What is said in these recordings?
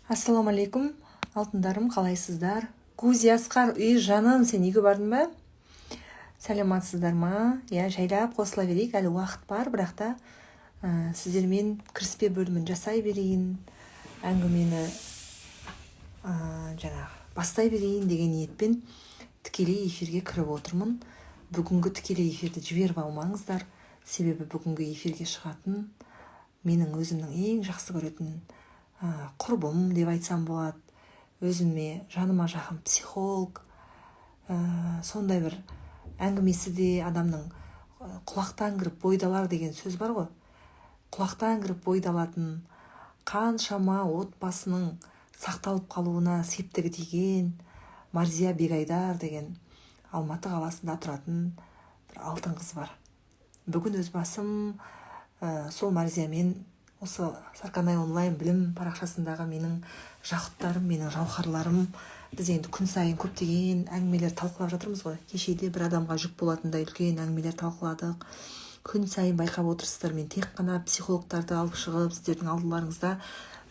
Ассалаумағалейкум, алтындарым, қалайсыздар? Гузи, Асқар, үй, жаным, сен үйге бардың ба? Сәлематсыздар ма? Иә, жайлап қосыла берейік, әлі уақыт бар, бірақ та сіздермен кіріспе бөлімін жасай берейін, әңгімені жаңағы бастай берейін деген ниетпен тікелей эфирге кіріп отырмын. Бүгінгі тікелей эфирді жіберіп алмаңыздар, себебі бүгінгі эфирге шығатын менің өзімнің ең жақсы көретін құрбым деп айтсам болады, өзіме жаныма жақын психолог, сондай бір әңгімесі де адамның құлақтан кіріп бойды алар деген сөз бар ғой, құлақтан кіріп бойды алатын, қаншама отбасының сақталып қалуына септігі тиген Марзия Бегайдар деген Алматы қаласында тұратын бір алтын қыз бар. Бүгін өз басым сол Марзиямен осы Сарканай онлайн білім парақшасындағы менің жақұттарым, менің жауһарларым, біз енді күн сайын көптеген әңгімелер талқылап жатырмыз ғой. Кеше де бір адамға жүк болатындай үлкен әңгімелер талқыладық. Күн сайын байқап отырсыздар, мен тек қана психологтарды алып шығып сіздердің алдыларыңызда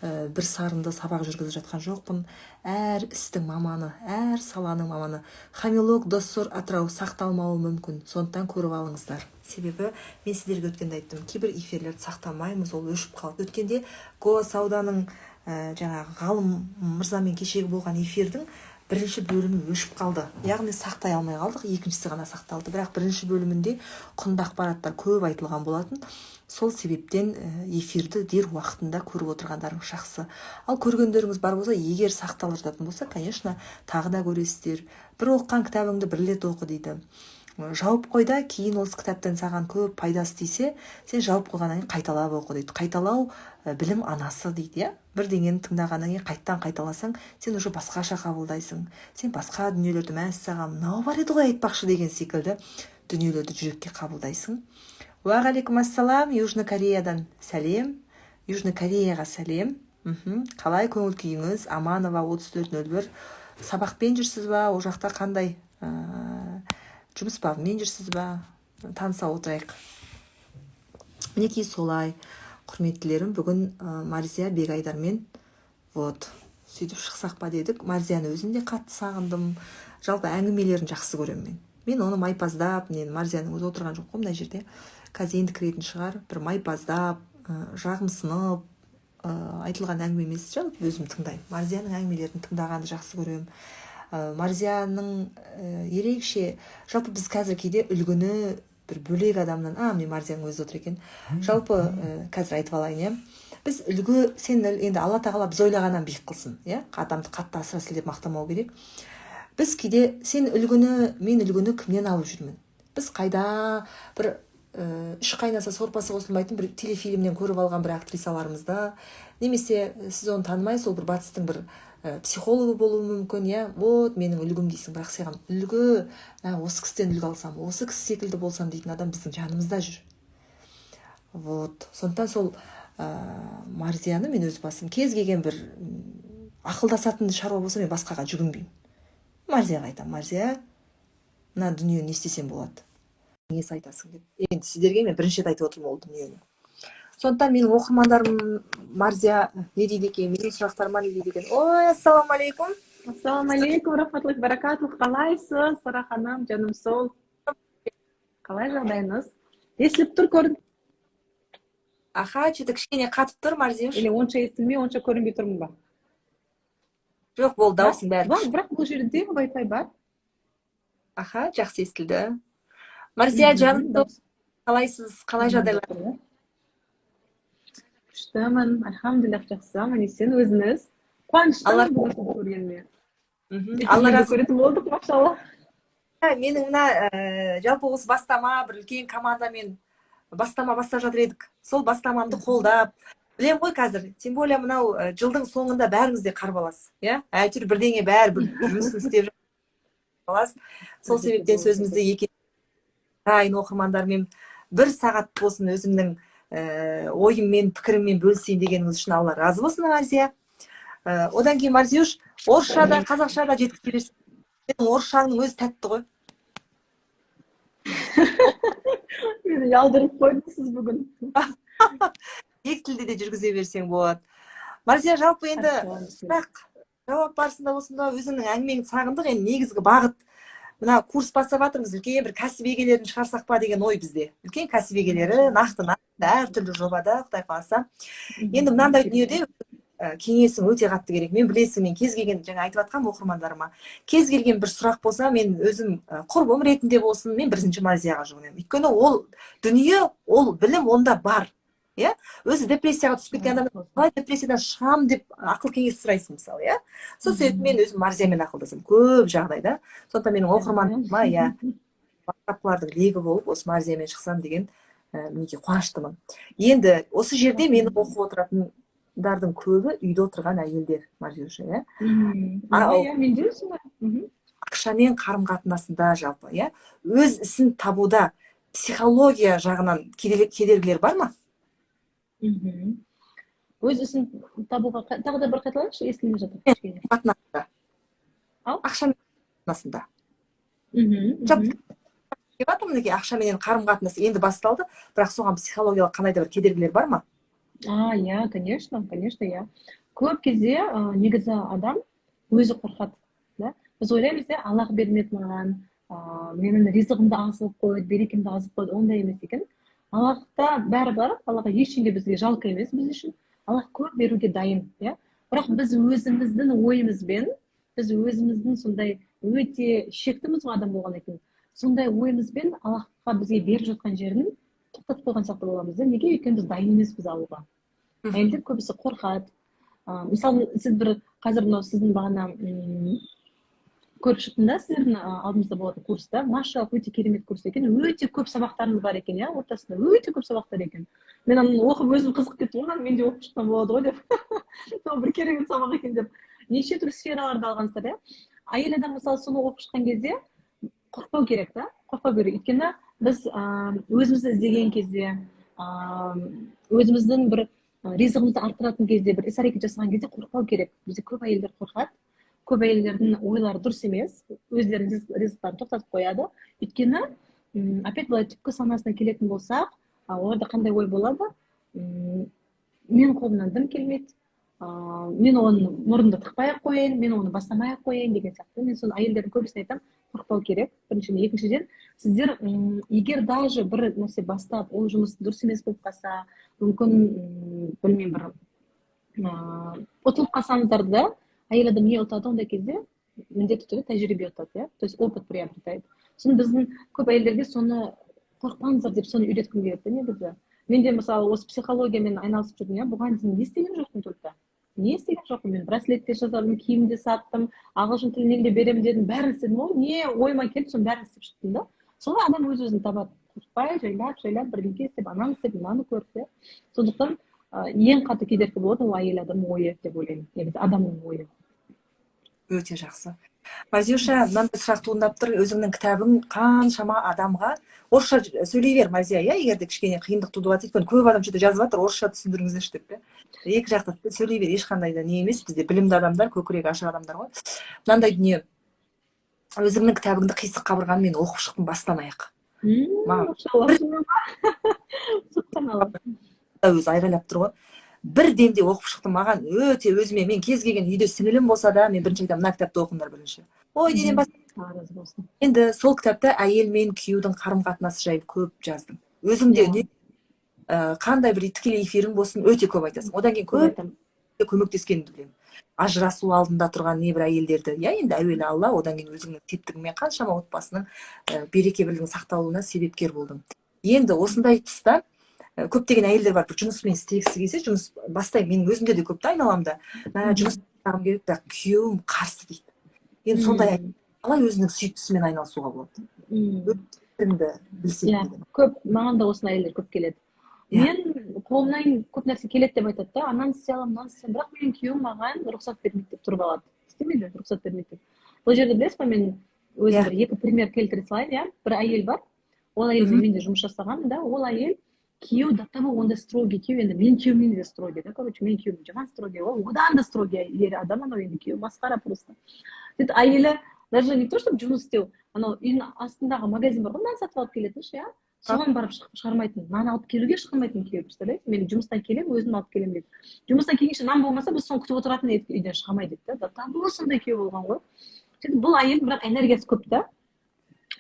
бір сарынды сабақ жүргізіп жатқан жоқпын. Әр істің маманы, әр саланың маманы. Хамилок Доссор Атырау сақталмауы мүмкін, сондықтан көріп алыңыздар. Себебі мен сіздерге өткенде айттым, кейбір эфирлерді сақтамаймыз, ол өшіп қалды. Өткенде Гоа сауданың жаңағы Ғалым мырзамен кешегі болған эфирдің бірінші бөлімі өшіп қалды, яғни сақтай алмай қалдық, екіншісі ғана сақталды. Бірақ бірінші бөлімінде құнды ақпараттар көп айтылған болатын. Сол себептен эфирді дер уақытында көріп отырғандарыңыз жақсы. Ал көргендеріңіз бар болса, егер сақталып жататын болса, конечно, тағы да көресіздер. Бір оқыған кітабыңды бір рет оқы дейді. Жауып қой да, кейін осы кітаптан саған көп пайдасы тисе, сен жауып қойғаннан кейін қайталап оқы дейді. Қайталау білім анасы дейді, иә. Бірдеңені тыңдағаннан кейін қайттан қайталасаң, сен уже басқаша қабылдайсың. Сен басқа дүниелерді, мәссаған, мынау бар еді ғой айтпақшы деген секілді дүниелерді жүрекке қабылдайсың. Уағалейкум ассалам, Южный Кореядан сәлем, Южный Кореяға сәлем. Қалай көңіл күйіңіз? Аманова 3401, сабақпен жүрсіз ба? Ол жақта қандай жұмыс бабымен жүрсіз ба? Таныса отырайық. Мінекей солай, құрметтілерім, бүгін Марзия Бегайдармен вот сөйтіп шықсақ па дедік. Марзияны өзім де қатты сағындым. Жалпы әңгімелерін жақсы көремін мен. Мен оны майпаздап, мен Марзияның өзі отырған жоқ қой мына жерде, қазір енді кіретін шығар, бір майпаздап, жағымсынып айтылған әңгіме емес, жалпы өзім тыңдаймын. Марзияның әңгімелерін тыңдағанды жақсы көремін. Марзияның ерекше, жалпы біз қазір кейде үлгіні бір бөлек адамнан, міне Марзияның өзі отыр екен. Жалпы қазір айтып алайын, иә. Біз үлгі, сен енді Алла тағала біз ойлағаннан биік қылсын, иә, адамды қатты асыра сілтеп мақтамау керек. Біз кейде сен үлгіні, мен үлгіні кімнен алып жүрмін? Біз қайда бір үш қайнаса сорпасы қосылмайтын бір телефильмнен көріп алған бір актрисаларымызды, немесе сіз оны танымай, сол бір батыстың бір психологы болуы мүмкін, иә, вот менің үлгім дейсің, бірақ саған үлгі, осы кісіден үлгі алсам, осы кісі секілді болсам дейтін адам біздің жанымызда жүр. Вот сондықтан сол Марзияны мен өз басым кез келген бір ақылдасатын шаруа болса, мен басқаға жүгінбеймін, Марзияға айтамын. Марзия, мына дүниені не істесем болады, кеңес айтасың деп. Енді сіздерге мен бірінші рет айтып отырмын ол дүниені. Сондықтан менің оқырмандарым Марзия не дейді екен, менің сұрақтарыма не дейді екен? Ой, ассалаумағалейкум. Ассалаумағалейкум, рахматуллахи баракатух. Қалайсыз, Сара ханым, жаным сол? Қалай жағдайыңыз? Естіліп тұр көрін? Аха, что-то кішкене қатып тұр, Марзияш. Или онша естілмей, онша көрінбей тұрмын ба? Жоқ, болды, дауысың бәрі. Бар, бірақ бұл жерде Wi-Fi бар. Аха, жақсы естілді. Марзия, жаным, қалайсыз? Қалай жағдайлар? Күштімін, альхамдулиллах, жақсы, аман есен өзіңіз? Қуаныштымын бүгін көргеніме. Алла разы. Көретін болдық, машалла. Менің мына жалпы осы бастама бір үлкен командамен бастама бастап жатыр едік. Сол бастамамды қолдап, білемін ғой қазір, тем более мынау жылдың соңында бәріңіз де қарбалас, иә, әйтеуір бірдеңе бәрі бір жұмысын істеп аласыз. Сол себептен сөзімізді екі дайын оқырмандармен Бір сағат болсын өзімнің ойыммен, пікіріммен бөлісейін дегеніңіз үшін Алла разы болсын, Марзия. Одан кейін, Марзиюш, орысша да, қазақша да жеткізе берсең. Сенің орысшаңның өзі тәтті ғой. Мені ұялдырып қойдыңыз сіз бүгін. Екі тілде де жүргізе берсең болады, Марзия. Жалпы, енді сұрақ жауап барысында болсын да, өзіңнің әңгімеңді сағындық. Енді негізгі бағыт мына курс бастап жатырмыз, үлкен бір кәсіп егелерін шығарсақ па деген ой бізде. Үлкен кәсіп егелері, нақты нақты әртүрлі жобада, құдай қаласа. Енді мынандай дүниеде кеңесің өте қатты керек. Мен, білесің, мен кез келген, жаңа айтып жатқанмын оқырмандарыма, кез келген бір сұрақ болса, мен өзім құрбым ретінде болсын, мен бірінші Марзияға жүгінемін. Өйткені ол дүние, ол білім онда бар, иә. Өзі депрессияға түсіп кеткен адам қалай депрессиядан шығамын деп ақыл кеңес сұрайсың, мысалы, иә. Сол себепті мен өзім Марзиямен ақылдасамын көп жағдайда. Сондықтан менің оқырмандарыма, иә, бастапқылардың легі болып, осы Марзиямен шықсам деген мінекей, қуаныштымын. Енді осы жерде мені оқып отыратындардың көбі үйде отырған әйелдер, Марзюша, иә. Иә, менде де солай. Ақшамен қарым қатынасында, жалпы, иә, өз ісін табуда психология жағынан кедергілер бар ма? Өз ісін табуға, тағы да бір қайталайыншы, естілмей жатыр кішкене. Қатынаста. Ау? Ақшамен қатынасында. Жалпы деп жатырмын, мінекей, ақшаменен қарым қатынас енді басталды, бірақ соған психологиялық қандай да бір кедергілер бар ма? А, иә, конечно, конечно, иә. Көп кезде негізі адам өзі қорқады да. Біз ойлаймыз, иә, Аллах бермеді маған, менің ризығымды азып қойды, берекемді азып қойды. Ондай емес екен. Аллахта бәрі бар, Аллаға ештеңе бізге жалко емес, біз үшін Аллах көп беруге дайын, иә. Бірақ біз өзіміздің ойымызбен, біз өзіміздің сондай өте шектіміз ғой, адам болғаннан кейін, сондай ойымызбен Аллахқа бізге беріп жатқан жерін тоқтатып қойған сияқты боламыз да. Неге? Өйткені біз дайын емеспіз алуға. Әйелдер көбісі қорқады. Мысалы, сіз бір қазір мынау сіздің бағана көріп шықтым да, сіздердің алдыңызда болатын курста, машаллах, өте керемет курс екен, өте көп сабақтарыңыз бар екен, иә, ортасында өте көп сабақтар екен. Мен аны оқып, өзім қызығып кеттім ғой, мен де оқып шықсам болады ғой деп, мынау бір керемет сабақ екен деп. Неше түрлі сфераларды алғансыздар, иә. Әйел адам, мысалы, соны оқып шыққан кезде қорықпау керек та, қорықпау керек. Өйткені біз өзімізді іздеген кезде, өзіміздің бір ризығымызды арттыратын кезде, бір іс әрекет жасаған кезде қорықпау керек. Бізде көп әйелдер қорқады, көп әйелдердің ойлары дұрыс емес, өздерінің ризықтарын тоқтатып қояды. Өйткені опять былай түпкі санасына келетін болсақ, оларда қандай ой болады? Менің қолымнан дым келмейді, мен оны мұрнымды тықпай ақ қояйын, мен оны бастамай ақ қояйын деген сияқты. Мен соны әйелдердің көбісіне айтамын: қорықпау керек, біріншіден. Екіншіден, сіздер егер даже бір нәрсе бастап, ол жұмыс дұрыс емес болып қалса, мүмкін, білмеймін, бір ұтылып қалсаңыздар да, әйел адам не ұтады ондай кезде? Міндетті түрде тәжірибе ұтады, иә, то есть опыт приобретает. Соны біздің көп әйелдерге соны қорықпаңыздар деп, соны үйреткім келеді да. Негізі мен де, мысалы, осы психологиямен айналысып жүрдім, иә. Бұған дейін не істеген жоқпын, только не істеген жоқпын? Мен браслет те жасадым, киім де саттым, ағылшын тілінен де беремін дедім, бәрін істедім ғой. Не ойыма келді, соның бәрін істеп шықтым да. Солай адам өз өзін табады, қорықпай, жайлап жайлап бірдеңке істеп, ананы істеп, мынаны көріп, иә. Сондықтан ең қатты кедергі болады ол әйел адам ойы деп ойлаймын, негізі адамның ойы. Өте жақсы, Марзюша. Мынандай сұрақ туындап тұр: өзіңнің кітабың қаншама адамға... Орысша сөйлей бер, Марзия, иә, егер де кішкене қиындық тудырып жатса, өйткені көп адам что то жазып жатыр, орысша түсіндіріңіздерші деп те. Екі жақты сөйлей бер, ешқандай да не емес, бізде білімді адамдар, көкірегі ашық адамдар ғой. Мынандай дүние: өзіңнің кітабыңды, «Қисық қабырғаны», мен оқып шықтым бастан аяқ. Маған өзі айғайлап тұр ғой. Бір демде оқып шықтым. Маған өте өзіме, мен кез келген үйде сіңілім болса да, мен бірінші айтамын: мына кітапты оқыңдар бірінші. Ой, неден бас. Алла разы болсын. Енді сол кітапта әйел мен күйеудің қарым қатынасы жайлы көп жаздым. Өзің де қандай бір тікелей эфирің болсын, өте көп айтасың. Одан кейін көп көп айтамын. көмектескеніңді білемін, ажырасу алдында тұрған небір әйелдерді, иә. Енді әуелі Алла, одан кейін өзіңнің септігіңмен қаншама отбасының береке бірлігінің сақталуына себепкер болдың. Енді осындай тұста көптеген әйелдер бар, бір жұмыспен істегісі келсе, жұмыс бастаймын. Менің өзімде де көп та айналамда, мә, жұмыс жасағым келеді, бірақ күйеуім қарсы дейді. Енді сондай қалай өзінің сүйіктісімен айналысуға болады? Пікіріңді білсек деген. Көп маған да осындай әйелдер көп келеді. Мен қолымнан көп нәрсе келеді деп айтады да, ананы істей аламын, мынаны істей аламын, бірақ менің күйеуім маған рұқсат бермейді деп тұрып алады, істемейді, рұқсат бермейді деп. Бұл жерде, білесіз ба, мен өзім бір екі пример келтіре салайын, иә. Бір әйел бар. Ол әйелмен мен де жұмыс жасағанмын да. Ол әйел күйеуі до того ондай строгий күйеу. Енді менің күйеуімнен де строгий да. Короче, менің күйеуім жаман строгий ғой, одан да строгий ер адам анау. Енді күйеуі масқара просто. Сөйтіп әйелі даже не то чтобы жұмыс істеу, анау үйдің астындағы магазин бар ғой, нан сатып алып келетін ше, иә, соған барып шығармайтын, нан алып келуге шығармайтын күйеуі, представляете? «Мен жұмыстан келемін, өзім алып келемін», — дейді. «Жұмыстан келгенше нан болмаса, біз соны күтіп отыратын едік, үйден шыға алмайды», — дейді да. До того сондай күйеу болған ғой. Сөйтіп бұл әйел, бірақ энергиясы көп та,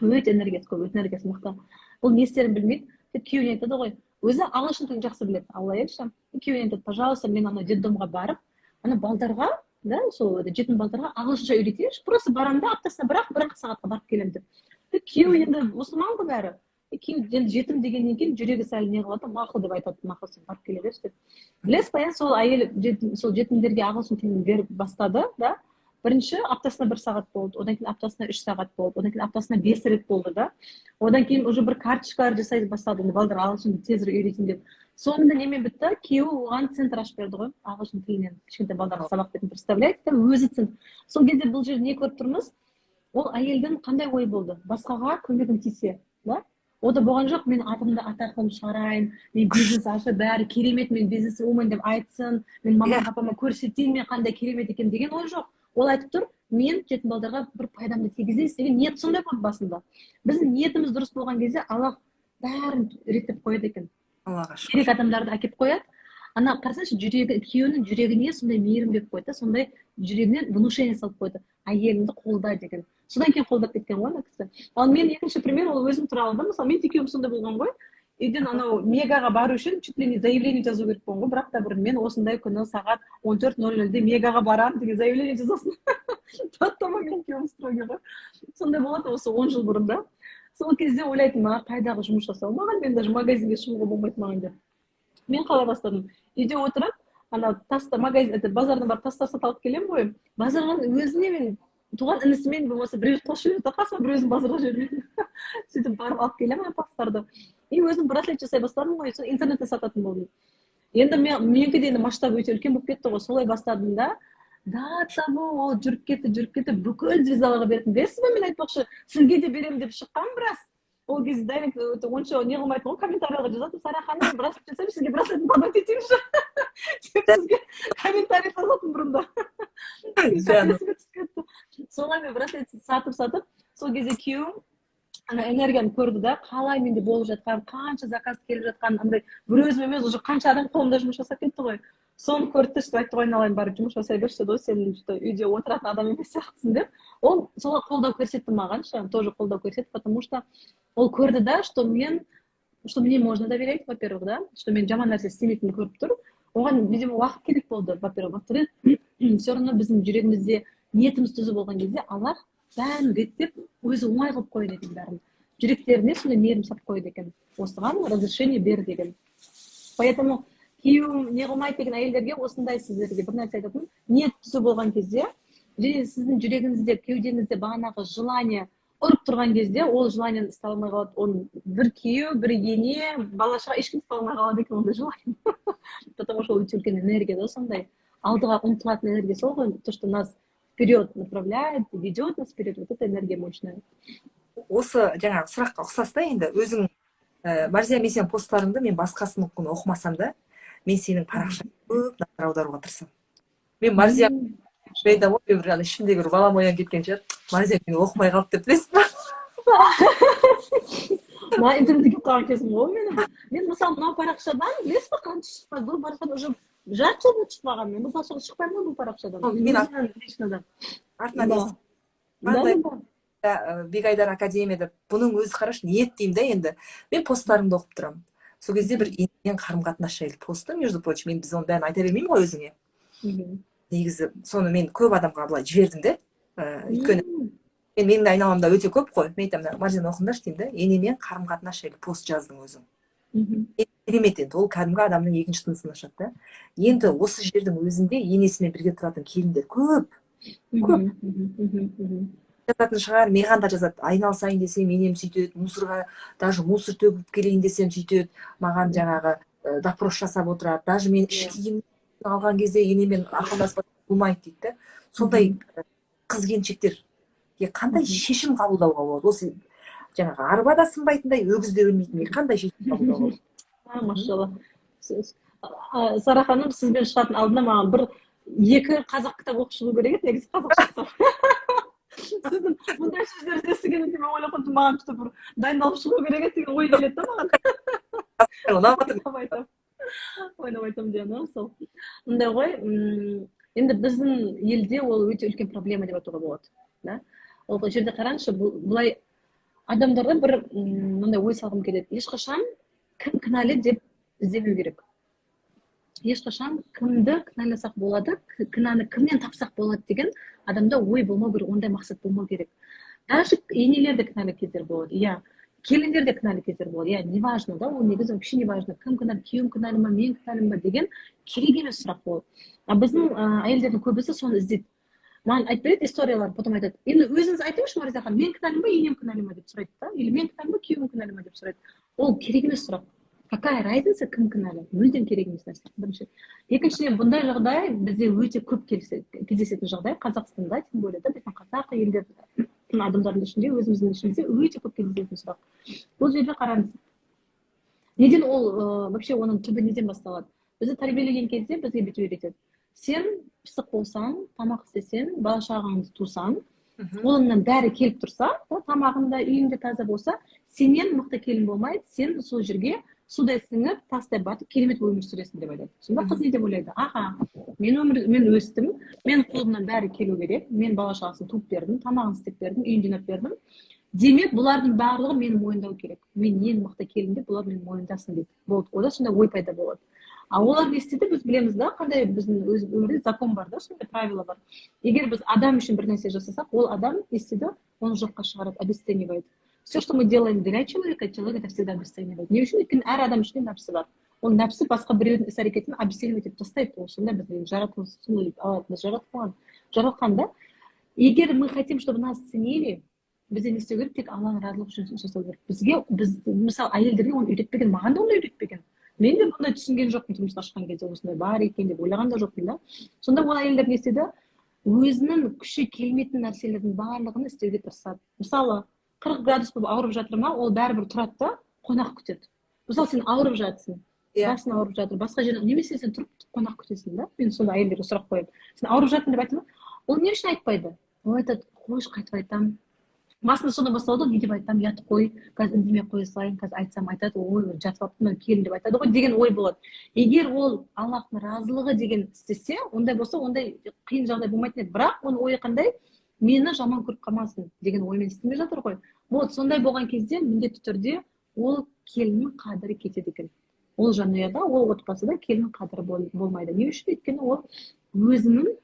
өте энергиясы көп, өте энергиясы мықты. Бұл не істерін білмейді. Сөйтіп күйеуіне айтады ғой, өзі ағылшын тілін жақсы біледі ал әйел ше. Күйеуіне айтады: «Пожалуйста, мен ана детдомға барып, ана балдарға да, сол жетім балдарға ағылшынша үйретейінші, просто барамын да, аптасына бір ақ сағатқа барып келемін», — деп. Күйеуі енді мұсылман ғой бәрі. Күйеуі енді жетім дегеннен кейін жүрегі сәл не қылады да, «Мақұл», — деп айтады, «Мақұл, сен барып келе берші», — деп. Білесіз ба, иә, сол әйел сол жетімдерге ағылшын тілін беріп бастады да. Бірінші аптасына бір сағат болды, одан кейін аптасына 3 сағат болды, одан кейін аптасына бес рет болды да. Одан кейін уже бір карточкалар жасай бастады, енді балдар ағылшынды тезірек үйретейін деп. Соңында немен бітті? Күйеуі оған центр ашып берді ғой, ағылшын тілінен кішкентай балдарға сабақ беретін, представляете, да, өзі центр. Сол кезде бұл жерде не көріп тұрмыз? Ол әйелдің қандай ой болды? Басқаға көмегім тисе да. О да болған жоқ, «Мен атымды атақым шығарайын, мен бизнес ашып, бәрі керемет, мен бизнес вумен деп айтсын, мен мама папама көрсетейін мен қандай керемет екенмін» деген ой жоқ. Ол айтып тұр: «Мен жетім балдарға бір пайдамды тигізейін» деген ниет сондай болды басында. Біздің ниетіміз дұрыс болған кезде Аллах бәрін реттеп қояды екен. Аллаға шүкір. Керек адамдарды әкеліп қояды. Ана қарасаңшы, жүрегі, күйеуінің жүрегіне сондай мейірім беріп қойды да, сондай жүрегіне внушение салып қойды: «Әйеліңді қолда», — деген. Содан кейін қолдап кеткен ғой ана кісі. Ал мен екінші пример, ол өзім туралы да. Мысалы, менің де күйеуім сондай болған ғой. Үйден анау Мегаға бару үшін чуть ли не заявление жазу керек болған ғой бір апта бұрын. «Мен осындай күні сағат 14:00-де Мегаға барамын» деген заявление жазасың. Тоттама, менің күйеуім строгий ғой. Сондай болатын осы 10 жыл бұрын да. Сол кезде ойлайтынмын: «Маған қайдағы жұмыс жасау, маған, мен даже магазинге шығуға болмайды маған», — деп. Мен қалай бастадым? Үйде отырып, ана таста, магазин, это, базардан барып тастар сатып алып келемін ғой. Базарға өзіне мен туған інісімен, болмаса біреу қосып жібереді да қасыма, бір өзім базарға жібермейтін. Сөйтіп барып алып келемін ана тастарды и өзім браслет жасай бастадым ғой. Соны интернетте сататын болдым. Енді мен, менікі де енді масштаб өте үлкен болып кетті ғой. Солай бастадым да, до того ол жүріп кетті, жүріп кетті, бүкіл звездаларға беретін. Білесіз ба, мен айтпақшы, сізге де беремін деп шыққанмын біраз. Ол кезде директ өте онша не қылмайтын ғой, комментарийларға жазатын: «Сара ханым, браслет жасаймын, сізге браслетін подарить етейінші», — деп сізге комментарий жазатын бұрында. Есіме түсіп кетті. Солай мен браслет сатып, сатып, сол кезде күйеуім ана энергияны көрді да, қалай менде болып жатқан, қанша заказ келіп жатқан, андай бір өзім емес, уже қанша адам қолымда жұмыс жасап кетті ғой. Соны көрді де, сөйтіп айтты ғой: «Айналайын, барып жұмыс жасай берші», — деді ғой, «сен что үйде отыратын адам емес сияқтысың», — деп. Ол солай қолдау көрсетті маған ше, тоже қолдау көрсетті, потому что ол көрді да, что мен, что мне можно доверять, во первых да, что мен жаман нәрсе істемейтінімді көріп тұр. Оған, видимо, уақыт керек болды, во первых. Во вторых, все равно біздің жүрегімізде ниетіміз түзу болған кезде Аллах бәрін реттеп, өзі оңай қылып қояды екен бәрін. Жүректеріне сондай мейірім салып қояды екен, осыған разрешение бер деген. Поэтому күйеуім не қылмайды деген әйелдерге осындай сіздерге бір нәрсе айтатыным: ниет түзу болған кезде және сіздің жүрегіңізде, кеудеңізде бағанағы желание ұрып тұрған кезде, ол желаниені ұстай алмай қалады. Оны бір күйеу, бір ене, бала шаға, ешкім ұстай алмай қалады екен ондай желание, потому что ол өте үлкен энергия да. Сондай алдыға ұмтылатын энергия сол ғой, то, что нас вперед направляет, ведет нас вперед, вот эта энергия мощная. Осы жаңағы сұраққа ұқсас та енді. Өзің, Марзия, мен сенің посттарыңды, мен басқасын оқымасам да, мен сенің парақшаңа көп назар аударуға тырысамын. Мен Марзия, мен айтамын ғой, мен бір ана ішімдегі бір балам оянып кеткен шығар, «Марзия мені оқымай қалды» деп, білесіз ба? Мына интернетке келіп қалған кезім ғой менің. Мен, мысалы, мынау парақшадан, білесіз ба, қанша шықпады? Бұл парақшадан уже жарты жыл болды шықпаған. Мен бұл парақшадан шықпаймын ғой, бұл парақшадан. Мен лично артынан қандай Бегайдар академия деп. Бұның өзі, қарашы, ниет деймін да. Енді мен посттарыңды оқып тұрамын. Сол кезде бір енең қарым қатынас жайлы посты, между прочим, енді біз оның бәрін айта бермеймін ғой өзіңе. Негізі соны мен көп адамға былай жібердім де, өйткені менің де айналамда өте көп қой. Мен айтамын: «Маржан, оқыңдаршы», — деймін да. Енемен қарым қатынас жайлы пост жаздың өзің. Керемет енді, ол кәдімгі адамның екінші тынысын ашады да. Енді осы жердің өзінде енесімен бірге тұратын келіндер көп, көп жазатын шығар, маған да жазады: «Айналысайын десем, енем сөйтеді, мусорға, даже мусор төгіп келейін десем, сөйтеді маған, жаңағы допрос жасап отырады, даже мен іш киім алған кезде енемен ақылдаспай болмайды», — дейді да. Сондай қыз келіншектерге қандай шешім қабылдауға болады осы? Жаңағы арба да сынбайтындай, өгіз де өлмейтіндей қандай шешім қабылдауға болады? Машалла, Сара ханым, сізбен шығатын алдында маған бір екі қазақ кітап оқып шығу керек еді негізі, қазақша кітап. Сіздің мұндай сөздерді естігеннен кейін мен ойлап қалдым, маған что бір дайындалып шығу керек еді деген ой келеді да маған. Ұнап жатыр. Ойнап айтамын, ойнап айтамын деген. Сол мындай ғой, енді біздің елде ол өте үлкен проблема деп айтуға болады да. Ол жерде, қараңызшы, бұл былай, адамдарға бір мындай ой салғым келеді: ешқашан кім кінәлі деп іздемеу керек. Ешқашан кімді кінәласақ болады, кінәні кімнен тапсақ болады деген адамда ой болмау керек, ондай мақсат болмау керек. Даже енелер де кінәлі кездер болады, иә, келіндер де кінәлі кездер болады, иә. Неважно да, ол негізі вообще неважно, кім кінәлі, күйеуім кінәлі ма, мен кінәлімін ба деген керек емес сұрақ ол. А біздің әйелдердің көбісі соны іздейді. Маған айтып береді историялар, потом айтады: «Енді өзіңіз айтыңызшы, Мариза ханым, мен кінәлімін ба, енем кінәлі ма?» – деп сұрайды да, или «Мен кінәлімін ба, күйеуім кінәлі ма?» – деп сұрайды. Ол керек емес сұрақ. Какая разница, кім кінәлі? Мүлдем керек емес нәрсе, бірінші. Екіншіден, бұндай жағдай бізде өте көп кездесетін жағдай, Қазақстанда тем более да, біздің қазақ елдер адамдардың ішінде, өзіміздің ішімізде өте көп кездесетін сұрақ. Бұл жерде қараңыз, неден ол, вообще оның түбі неден басталады? Бізді тәрбиелеген кезде бізге бүйтіп үйретеді: сен пысық болсаң, тамақ істесең, бала шағаңды тусаң, қолыңнан бәрі келіп тұрса, тамағың да, үйің де таза болса, сенен мықты келін болмайды, сен сол жерге судай сіңіп, тастай батып, керемет өмір сүресің деп айтады. Сонда қыз не деп ойлайды? Аха, мен өмір, мен өстім, мен қолымнан бәрі келу керек, мен бала шағасын туып бердім, тамағын істеп бердім, үйін жинап бердім, демек, бұлардың барлығы мені мойындау керек, мен ең мықты келін деп бұлар мені мойындасын дейді. Болды, ода сондай ой пайда болады. А олар не істейді? Біз білеміз да, қандай біздің өз өмірде закон бар да, сондай правила бар: егер біз адам үшін бір нәрсе жасасақ, ол адам не істейді? Оны жоққа шығарады, обесценивает. Все, что мы делаем для человека, человек это всегда обесценивает. Не үшін? Өйткені әр адам ішінде нәпсі бар. Ол нәпсі басқа біреудің іс әрекетін обесценивать етіп тастайды. Ол сондай, біздің жаратылыс сондай, Алла біз жаратқан, жаратқан да. Егер мы хотим, чтобы нас ценили, бізде не істеу керек? Тек Алланың разылығы үшін жасау керек бізге. Біз, мысалы, әйелдерге оны үйретпеген, маған да оны үйретпеген. Мен де бұндай түсінген жоқпын тұрмысқа шыққан кезде, осындай бар екен деп ойлаған да жоқпын да. Сонда ол әйелдер не істейді? Өзінің күші келмейтін нәрселердің барлығын істеуге тырысады. Мысалы, 40 градус болып ауырып жатыр ма, ол бәрібір тұрады да, қонақ күтеді. Мысалы, сен ауырып жатсың, басың ауырып жатыр, басқа жерден, немесе сен тұрып қонақ күтесің да. Мен сонда әйелдерге сұрақ қоямын: «Сен ауырып жатырмын деп айттың ба?» Ол не үшін айтпайды? Ол айтады: «Қойшы, қайтып айтамын». Басында содан басталады ғой: «Не деп айтамын, ұят қой, қазір үндемей ақ қоя салайын, қазір айтсам, айтады: ой, жатып алыпты келін деп айтады ғой» деген ой болады. Егер ол Аллахтың разылығы деген істесе, ондай болса, ондай қиын жағдай болмайтын еді. Бірақ оның ойы қандай? Мені жаман көріп қалмасын деген оймен істемей жатыр ғой. Вот сондай болған кезде міндетті түрде ол келіннің қадірі кетеді екен. Ол жанұяда, ол отбасыда келіннің қадірі болмайды. Не үшін? Өйткені ол өзінің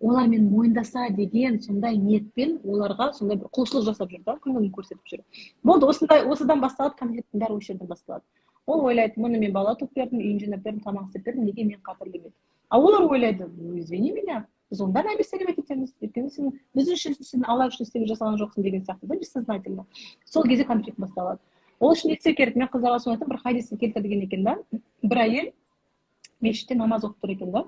олар мені мойындаса деген сондай ниетпен оларға сондай бір құлшылық жасап жүр да, көңілін көрсетіп жүр. Болды, осындай, осыдан басталады конфликттің бәрі, осы жерден басталады. Ол ойлайды: «Мұны мен бала туып бердім, үйін жинап бердім, тамақ істеп бердім, неге мені қадірлемейді?» А олар ойлайды: «Ну, извини меня, біз оның бәрін обесценивать етеміз, өйткені сен біз үшін, сен Алла үшін істеуге жасаған жоқсың» деген сияқты да, бессознательно. Сол кезде конфликт басталады. Ол үшін не істеу керек? Мен қыздарға соны айтамын. Бір хадисте келтірілген екен да: бір әйел мешітте намаз оқып тұр екен да,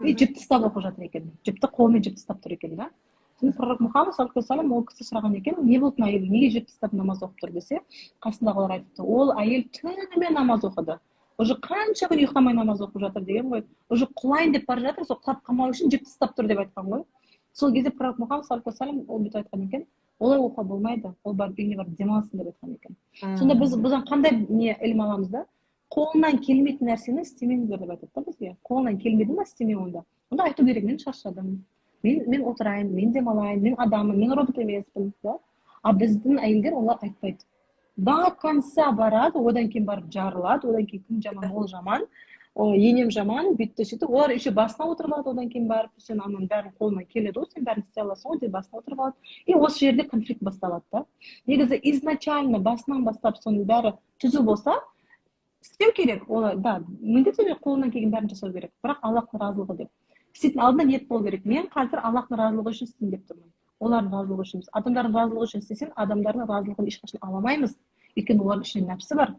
и жіпті ұстап оқып жатыр екен, жіпті қолымен жіпті ұстап тұр екен да. Сосын пророк Мұхаммад саллаллаху алейхи вассалам ол кісі сұраған екен: «Не болды мына әйелге, неге жіпті ұстап намаз оқып тұр?» – десе, қасындағылар айтыпты: «Ол әйел түнімен намаз оқыды, уже қанша күн ұйықтамай намаз оқып жатыр» деген ғой, «уже құлайын деп бара жатыр, сол құлап қалмау үшін жіпті ұстап тұр» деп айтқан ғой. Сол кезде пророк Мұхаммад саллаллаху алейхи вассалам ол бүйтіп айтқан екен: «Олай оқуға болмайды, ол барып үйіне барып демалсын» деп айтқан екен. Сонда біз бұдан қандай не ілім аламыз да? Қолынан келмейтін нәрсені істемеңіздер деп айтады да бізге. Қолынан келмеді ма, істеме онда. Онда айту керек: «Мен шаршадым, мен отырайын, мен демалайын, мен адаммын, мен робот емеспін» да. А біздің әйелдер олар айтпайды, до конца барады, одан кейін барып жарылады. Одан кейін кім жаман? Ол жаман, о, енем жаман, бүйтті, сөйтті. Олар еще басына отырып алады. Одан кейін барып: «Сен ананың бәрін қолыңнан келеді ғой, сен бәрін істей аласың ғой» деп басына отырып алады. И осы жерде конфликт басталады да. Негізі, изначально басынан бастап соның бәрі түзу болса, істеу керек олар да, міндетті түрде қолынан келген бәрін жасау керек. Бірақ Аллахтың разылығы деп істейтін алдында ниет болу керек: мен қазір Аллахтың разылығы үшін істеймін деп тұрмын, олардың разылығы үшін емес. Адамдардың разылығы үшін істесең, адамдардың разылығын ешқашан ала алмаймыз, өйткені олардың ішінде нәпсі бар.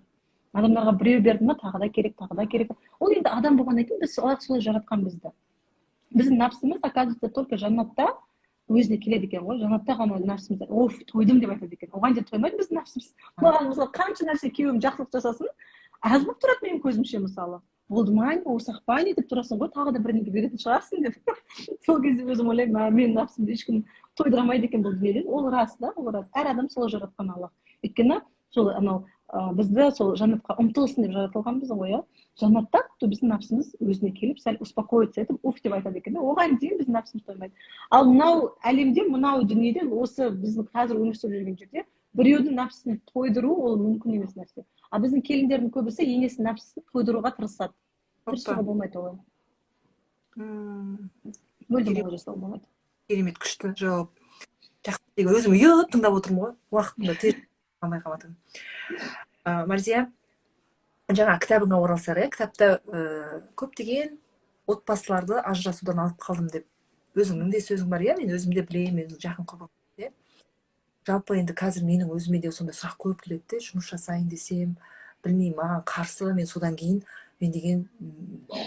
Адамдарға біреу берді ма, тағы да керек, тағы да керек. Ол енді адам болғаннан кейін, біз, Аллах солай жаратқан бізді. Біздің нәпсіміз, оказывается, только жәннатта Өзіне келеді екен ғой, жәннатта ғана нәпсіміз «Оф, тойдым» деп айтады екен. Оған дейін тоймайды біздің нәпсіміз. Маған, мысалы, қанша нәрсе күйеуім жақсылық жасасын, аз болып тұрады менің көзімше. Мысалы, «Болды ма, не, осы ақ па, не?» деп тұрасың ғой, тағы да бірдеңе беретін шығарсың деп. Сол кезде өзім ойлаймын: менің нәпсімді ешкім тойдыра алмайды екен бұл дүниеден. Ол рас да, ол рас. Әр адам солай жаратқан Аллах, өйткені сол анау бізді сол жәннатқа ұмтылсын деп жаратылғанбыз ғой, иә. Жәннатта то біздің нәпсіміз өзіне келіп, сәл успокоиться етіп, «Уф» деп айтады екен да. Оған дейін біздің нәпсіміз тоймайды. Ал мынау әлемде, мынау дүниеде, осы біздің қазір өмір сүріп жүрген жерде біреудің нәпсісін тойдыру ол мүмкін емес нәрсе. А біздің келіндердің көбісі енесінің нәпсісін тойдыруға тырысады. Тырысуға болмайды олай, мүлдем олай жасауға болмайды. Керемет, күшті жауап, жақсы. Өзім ұйып тыңдап отырмын ғой, уақытымды тез алмай қалып жатырмын. Марзия, жаңа кітабыңа оралсақ, иә. Кітапта көптеген отбасыларды ажырасудан алып қалдым деп өзіңнің де сөзің бар, иә. Мен өзім де білемін, менің жақын құрбым, иә. Жалпы енді қазір менің өзіме де сондай сұрақ көп келеді де: жұмыс жасайын десем, білмеймін, маған қарсы, мен содан кейін мен деген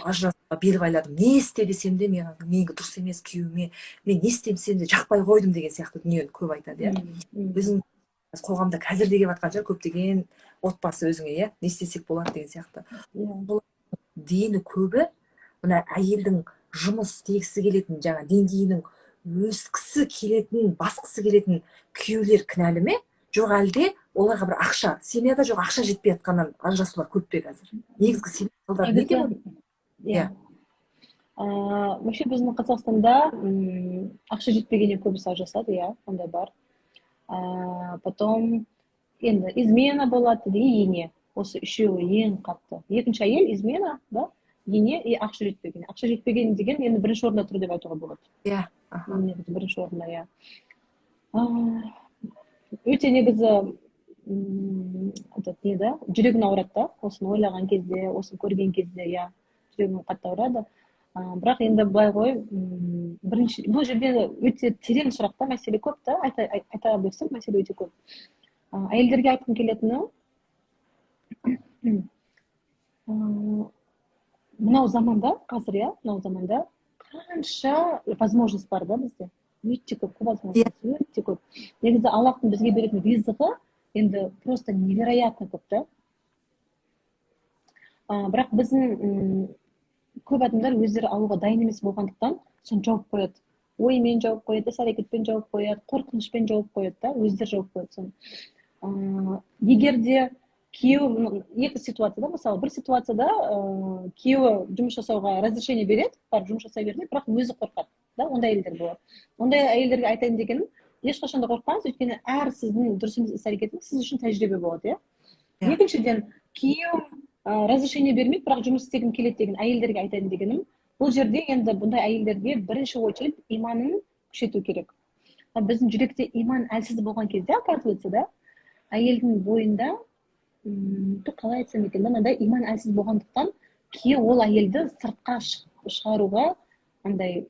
ажырасуға бел байладым, не істе десем де, маған менікі дұрыс емес, күйеуіме мен не істесем де жақпай қойдым деген сияқты дүниені көп айтады, иә. Өзің қоғамда қазір де келіп жатқан шығар көптеген отбасы өзіңе, иә, не істесек болады деген сияқты. Иә. Дені көбі мына әйелдің жұмыс істегісі келетін, жаңа деңгейінің өскісі келетін, басқысы келетін күйеулер кінәлі ме, жоқ әлде оларға бір ақша, семьяда жоқ, ақша жетпей жатқаннан ажырасулар көп пе? Қазір негізгі себеп не деп? Иә, вообще біздің Қазақстанда ақша жетпегеннен көбісі ажырасады, иә, ондай бар. Потом енді измена болады и ене, осы үшеуі ең қатты. Екінші әйел, измена да, ене и ақша жетпеген. Ақша жетпеген деген енді бірінші орында тұр деп айтуға болады. Иә. Негізі бірінші орында, иә. Өте негізі этот не да, жүрегің ауырады да осыны ойлаған кезде, осыны көрген кезде, иә, жүрегің қатты ауырады. Бірақ енді былай ғой, бірінші бұл жерде өте терең сұрақ та, мәселе көп та, айта берсем, мәселе өте көп. Әйелдерге айтқым келетіні: мынау заманда қазір, иә, мынау заманда қанша возможность бар да бізде, өте көп қой возможность, өте көп. Негізі Аллахтың бізге беретін ризығы енді просто невероятно көп та. Бірақ біздің көп адамдар өздері алуға дайын емес болғандықтан, соны жауып қояды, оймен жауып қояды, іс әрекетпен жауып қояды, қорқынышпен жауып қояды да, өздері жауып қояды соны. Егер де күйеуі, екі ситуацияда, мысалы, бір ситуацияда күйеуі жұмыс жасауға разрешение береді, барып жұмыс жасай береді, бірақ өзі қорқады да, ондай әйелдер болады. Ондай әйелдерге айтайын дегенім: ешқашан да қорықпаңыз, өйткені әр сіздің дұрыс емес іс әрекетіңіз сіз үшін тәжірибе болады, иә. Екіншіден, күйеуім разрешение бермейді, бірақ жұмыс істегім келеді деген әйелдерге айтайын дегенім: бұл жерде енді бұндай әйелдерге бірінші очередь иманын күшейту керек. Біздің жүректе иман әлсіз болған кезде, оказывается да, әйелдің бойында, қалай айтсам екен да, мынандай иман әлсіз болғандықтан, күйеу ол әйелді сыртқа шығаруға андай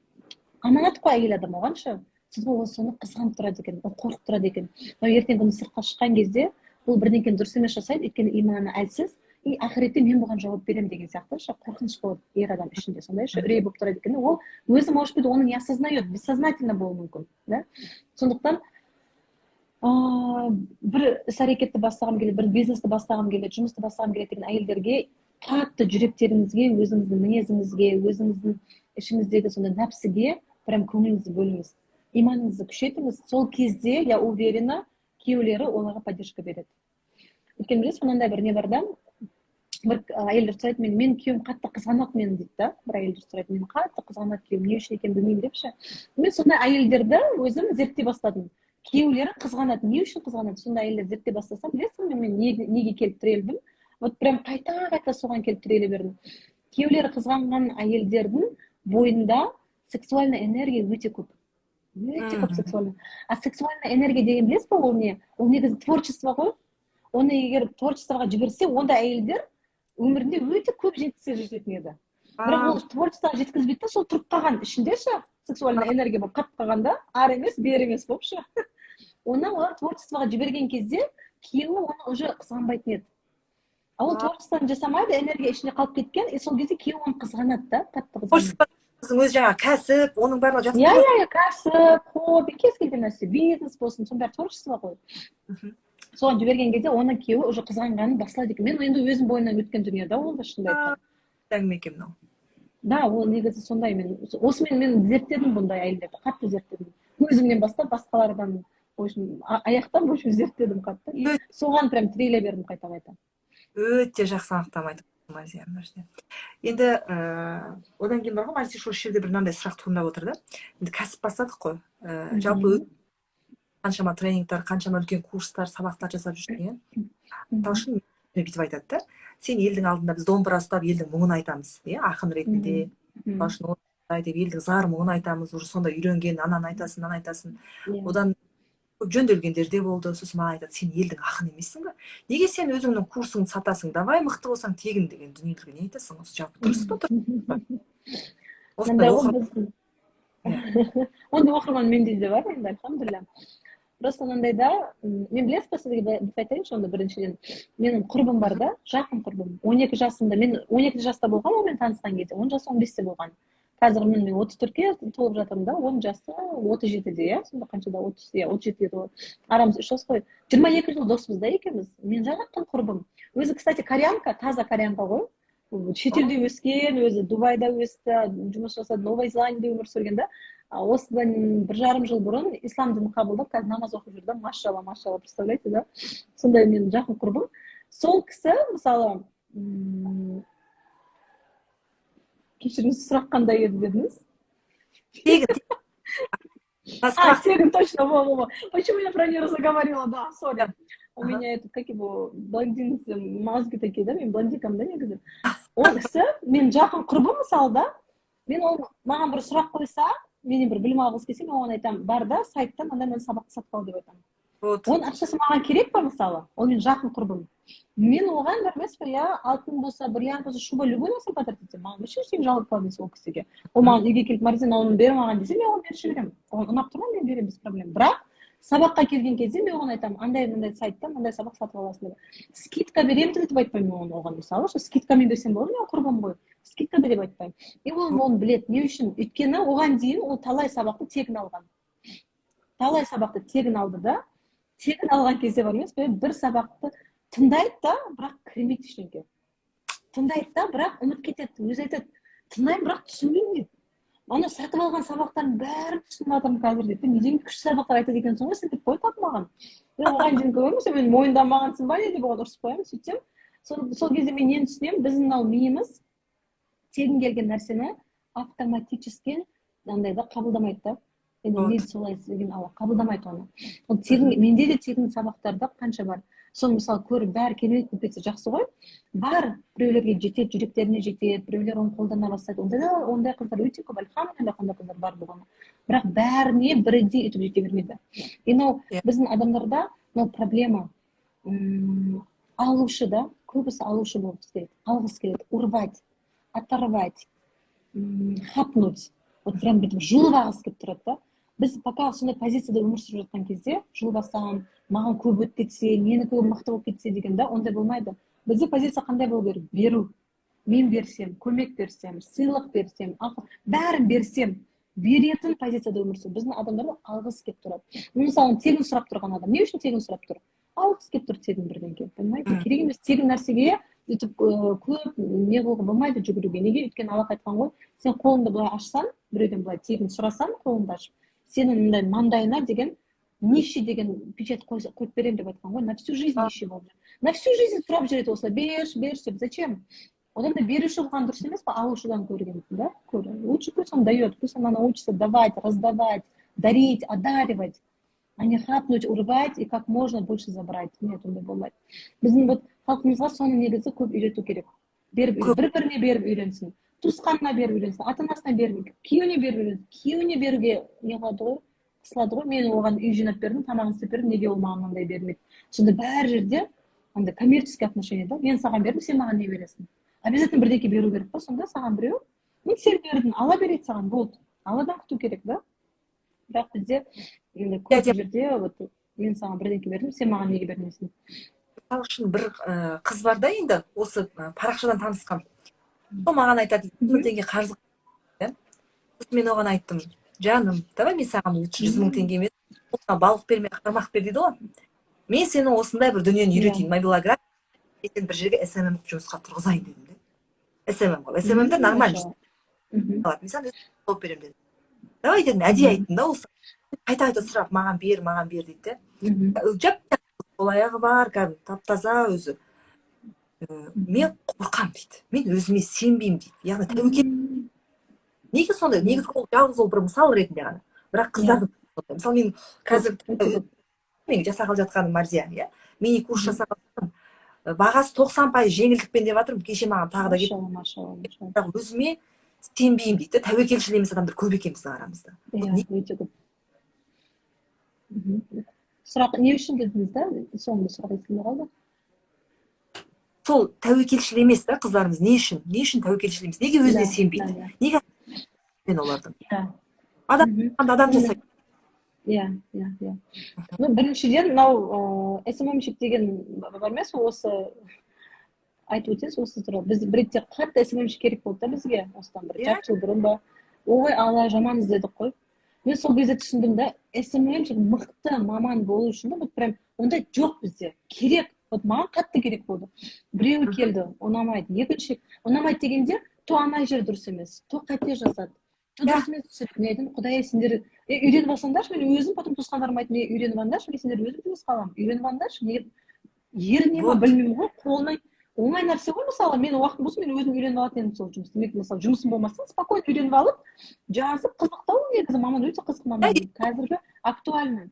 аманат қой әйел адам оған ше. Ол соны қызғанып тұрады екен, ол қорқып тұрады екен: мынау ертеңгі күні сыртқа шыққан кезде бұл бірдеңкені дұрыс емес жасайды, өйткені иманы әлсіз, и ақыретте мен бұған жауап беремін деген сияқты ше қорқыныш болады ер адам ішінде, сондай ше үрей болып тұрады екен. Ол өзі, может быть, оны не осознает, бессознательно болуы мүмкін да. Сондықтан бір іс әрекетті бастағым келеді, бір бизнесті бастағым келеді, жұмысты бастағым келеді деген әйелдерге қатты жүректеріңізге, өзіңіздің мінезіңізге, өзіңіздің ішіңіздегі сондай нәпсіге прям көңіліңізді бөліңіз, иманыңызды күшейтіңіз. Сол кезде, я уверена, күйеулері оларға поддержка береді. Өйткені білесіз, мынандай бір не бар да, бір әйелдер сұрайды: Мен күйеуім қатты қызғанады мені», — дейді да. Бір әйелдер сұрайды: «Мені қатты қызғанады күйеуім, не үшін екенін білмеймін», — деп ше. Мен сондай әйелдерді өзім зерттей бастадым. Күйеулері қызғанады, не үшін қызғанады? Сондай әйелдерді зерттей бастасам, білесің бе, мен неге келіп тірелдім? Вот прям қайта қайта соған келіп тіреле бердім. Күйеулері қызғанған әйелдердің бойында сексуальный энергия өте көп, өте көп сексуальный. А сексуальный энергия деген, білесіз ба, ол не? Ол негізі творчество ғой. Оны егер творчествоға жіберсе, ондай әйелдер өмірінде өте көп жетістікке жететін еді. Бірақ ол творчествоға жеткізбейді да, сол тұрып қалған ішінде ше, сексуальный энергия болып қатып қалған да, ары емес, бері емес болып ше. Оны олар творчествоға жіберген кезде күйеуі оны уже қызғанбайтын еді. А ол творчествоны жасамайды, энергия ішінде қалып кеткен, и сол кезде күйеуі оны қызғанады да, қатты қызғанады. Қыздың өзі жаңағы кәсіп, оның барлығы жатып Иә. тұр. Иә, кәсіп, хобби, кез келген нәрсе, бизнес болсын, соның бәрі творчество ғой. Соған жіберген кезде оның күйеуі уже қызғанғанын басылады екен. Мен енді өзім бойымнан өткен дүние да ол да, шынымды айтсам. Әңгіме екен мынау. Да, ол негізі сондай. Мен осымен, мен зерттедім бұндай әйелдерді, қатты зерттедім, өзімнен бастап басқалардан, в общем, аяқтап, в общем, зерттедім қатты и соған прям тіреле бердім қайта қайта. Өте жақсы анықтама айтып, Марзия, мына жерде. Енді одан кейін бар ғой, Марзия, осы жерде бір мынандай сұрақ туындап отыр да. Енді кәсіп бастадық қой. Жалпы қаншама тренингтер, қаншама үлкен курстар, сабақтар жасап жүрсің, иә. Мысалы үшін, бүйтіп айтады да: сен елдің алдында, біз домбыра ұстап, елдің мұңын айтамыз, иә, ақын ретінде, мысалы үшін, осылай деп елдің зар мұңын айтамыз, уже сондай үйренген, ананы айтасың, мынаны айтасың. Одан көп жөнделгендер де болды. Сосын маған айтады: «Сен елдің ақыны емессің ба? Неге сен өзіңнің курсыңды сатасың? Давай, мықты болсаң, тегін», — деген дүниелерге не айтасың? Осы жалпы дұрыс па, дұрыс па? Мынандай ғой, біздің ондай оқырман менде де бар енді, альхамдулилля. Просто мынандай да, мен, білесіз ба, сізге бүйтіп айтайыншы онда. Біріншіден, менің құрбым бар да, жақын құрбым. 12 жасымда, мен 12 жаста болғанмын онымен танысқан кезде, оның жасы 15-те болған. Қазір міне мен 34-ке толып жатырмын да, оның жасы 37-де, иә. Сонда қаншада? 30, иә, 37-де толады. Арамыз 3 жас қой. 22 жыл доспыз да екеуміз. Мен жақын құрбым. Өзі, кстати, кореянка, таза кореянка ғой, шетелде өскен, өзі Дубайда өсті, жұмыс жасады, Новая Зеландияда өмір сүрген да. Осыдан 1,5 жыл бұрын ислам дінін қабылдап, қазір намаз оқып жүр да. Машалла, машалла, представляете да? Сондай менің жақын құрбым. Сол кісі, мысалы, кешіріңіз, сұрақ қандай еді дедіңіз? Тегін. А, тегін, точно, во, во, во. Почему я про нее заговорила, да, сори. У меня этот, как его, блондин, мозги такие, да, мен блондинкамын да негізі. Ол кісі мен жақын құрбым, мысалы да. Мен, ол маған бір сұрақ қойса, менен бір білім алғысы келсе, мен оған айтамын: «Бар да, сайттан мынандай мынандай сабақты сатып ал», — деп айтамын. Вот. Оның ақшасы маған керек па, мысалы? Ол менің жақын құрбым. Мен оған бар емес пе, иә, алтын болса, бриллиант болса, шуба, любой нәрсені подарить етемін. Маған вообще ештеңе жалоба емес ол кісіге. Ол маған үйге келіп: «Марзия, мынауны бер маған», — десе, мен оған беріп жіберемін. Оған ұнап тұр ма, мен беремін без проблем. Бірақ сабаққа келген кезде мен оған айтамын: «Андай мындай сайттан мындай сабақ сатып аласың», — деп. «Скидка беремін» деп айтпаймын мен оны оған, мысалы ше. «Скидкамен берсем болады, менің құрбым ғой, скидка бер» деп айтпаймын. И ол оны біледі. Не үшін? Өйткені оған дейін ол талай сабақты тегін алған, талай сабақты тегін алды да. Тегін алған кезде бар емес пе, бір сабақты тыңдайды да, бірақ кірмейді ештеңке. Тыңдайды да, бірақ ұмытып кетеді. Өзі айтады: «Тыңдаймын, бірақ түсінбеймін», — дейді. «Ана сатып алған сабақтардың бәрін түсініп жатырмын қазір», — дейді. «Не деген күшті сабақтар айтады екенсің ғой сен», — деп қояды маған. Мен оған дейін көрмесем, мен мойындамағансың ба не деп оған ұрысып қоямын. Сөйтсем, сол кезде мен нені түсінемін? Біздің мынау миымыз тегін келген нәрсені автоматически андай да қабылдамайды да. Енді Вот. мен солай істеген, Алла қабылдамайды оны. Ол тегін, менде де тегін сабақтарда қанша бар, соны, мысалы, көріп, бәрі керемет болып кетсе, жақсы ғой. Бар, біреулерге жетеді, жүректеріне жетеді, біреулер оны қолдана бастайды. Ондай да, ондай қыздар өте көп, альхамдулилля, ондай қыздар бар болғаны. Бірақ бәріне бірдей өйтіп жете бермейді. И мынау біздің адамдарда мынау проблема. Алушы да, көбісі алушы болғысы келеді, алғысы келеді, урвать, оторвать, хапнуть, вот прям бүйтіп жұлып алғысы келіп тұрады да. Біз пока сондай позицияда өмір сүріп жатқан кезде, жұлып алсам, маған көп өтіп кетсе, менікі мықты болып кетсе деген да, ондай болмайды. Бізде позиция қандай болу керек? Беру. Мен берсем, көмек берсем, сыйлық берсем, ақыл, бәрін берсем, беретін позицияда өмір сүру. Біздің адамдарда алғысы келіп тұрады. Мысалы, тегін сұрап тұрған адам не үшін тегін сұрап тұр? Алғысы келіп тұр тегін бірдеңке, понимаете? Керек емес тегін нәрсеге өйтіп көп не қылуға болмайды, жүгіруге. Неге? Өйткені Аллах айтқан ғой: сен қолыңды былай ашсаң, біреуден былай тегін сұрасаң, қолыңды ашып, сенің мындай маңдайына деген нищий деген печать қойып беремін деп айтқан ғой. На всю жизнь нищий болып жүр, на всю жизнь сұрап жүреді осылай: «Берші, берші», — деп. Зачем? Одан да беруші болған дұрыс емес па, алушыдан көрген да көрі? Лучше пусть он дает, пусть она научится давать, раздавать, дарить, одаривать, а не хапнуть, урвать и как можно больше забрать. Нет, ондай болмайды. Біздің вот халқымызға соны негізі көп үйрету керек. Беріп, Көп. бір біріне беріп үйренсін, туысқанына беріп үйренсін, ата анасына беріп, күйеуіне беріп үйренсін. Күйеуіне беруге не қылады ғой, қысылады ғой: «Мен оған үй жинап бердім, тамағын істеп бердім, неге ол маған мынандай бермейді?» Сонда бәр жерде андай коммерческий отношение да: мен саған бердім, сен маған не бересің? Обязательно бірдеңке беру керек па сонда саған біреу? Ну, сен бердің, Алла береді саған, болды, Алладан күту керек да. Бірақ бізде енді көп жерде вот мен саған бірдеңке бердім, сен маған неге бермейсің? Мысалы үшін, бір қыз бар да енді, осы парақшадан танысқан. Сол маған айтады: 100 000 теңге қарыз, иә. Сосын мен оған айттым: «Жаным, давай мен саған лучше 100 000 теңге емес, қолыңа балық бермей, қармақ бер дейді ғой, мен сені осындай бір дүниені үйретейін, мобилография, мен сені бір жерге СММ жұмысқа тұрғызайын», — дедім де. СММ ғой, СММ нормально алады, мен саған тауып беремін дедім. «Давай», — дедім, әдейі айттым да. Осы қайта қайта сұрап, «Маған бер, маған бер», — дейді де. Жап, қол аяғы бар, кәдімгі тап таза өзі. «Мен қорқамын», — дейді, «мен өзіме сенбеймін», — дейді. Яғни тәуекел неге сондай? Негізі ол жалғыз, ол бір мысал ретінде ғана, бірақ қыздардың, мысалы, мен қазір мен жасағалы жатқаным, Марзия, иә, мини курс жасағалы жатырмын, бағасы 90% жеңілдікпен деп жатырмын. Кеше маған тағы да келіп, Машалла, машалла. бірақ «Өзіме сенбеймін», — дейді да. Тәуекелшіл емес адамдар көп екен біздің арамызда. Иә, өте көп. Сұрақ не үшін дедіңіз да, соңғы сұрақ естілмей қалды. Сол тәуекелшіл емес та қыздарымыз. Не үшін тәуекелшіл емес? Неге өзіне сенбейді? Неге мен олардың адам адам жасайды. Иә иә иә ну, біріншіден, мынау СММщик деген бар емес пе, осы айтып өтесіз осы туралы. Біз бір ретте қатты СММщик керек болды да бізге, осыдан бір жарты жыл бұрын ба. Ой, Алла, жаман іздедік қой. Мен сол кезде түсіндім да, СММщик мықты маман болу үшін да, вот прям ондай жоқ бізде, керек. Вот маған қатты керек болды. Біреуі келді, ұнамайды, екінші ұнамайды дегенде, то ана жер дұрыс емес, то қате жасады, то дұрыс емес түсірді. Мен айттым: «Құдай, сендер үйреніп алсаңдаршы». Мен өзім потом туысқандарыма айттым: «Мен үйреніп алыңдаршы, мен сендер өзім жұмысқа аламын, үйреніп алыңдаршы». Неге еріне ма, білмеймін ғой, қолынан оңай нәрсе ғой. Мысалы, менің уақытым болса, мен өзім үйреніп алатын едім сол жұмысты. Мен, мысалы, жұмысым болмаса, спокойно үйреніп алып жазып, қызық та ол негізі маман, өте қызық маман, қазіргі актуальный,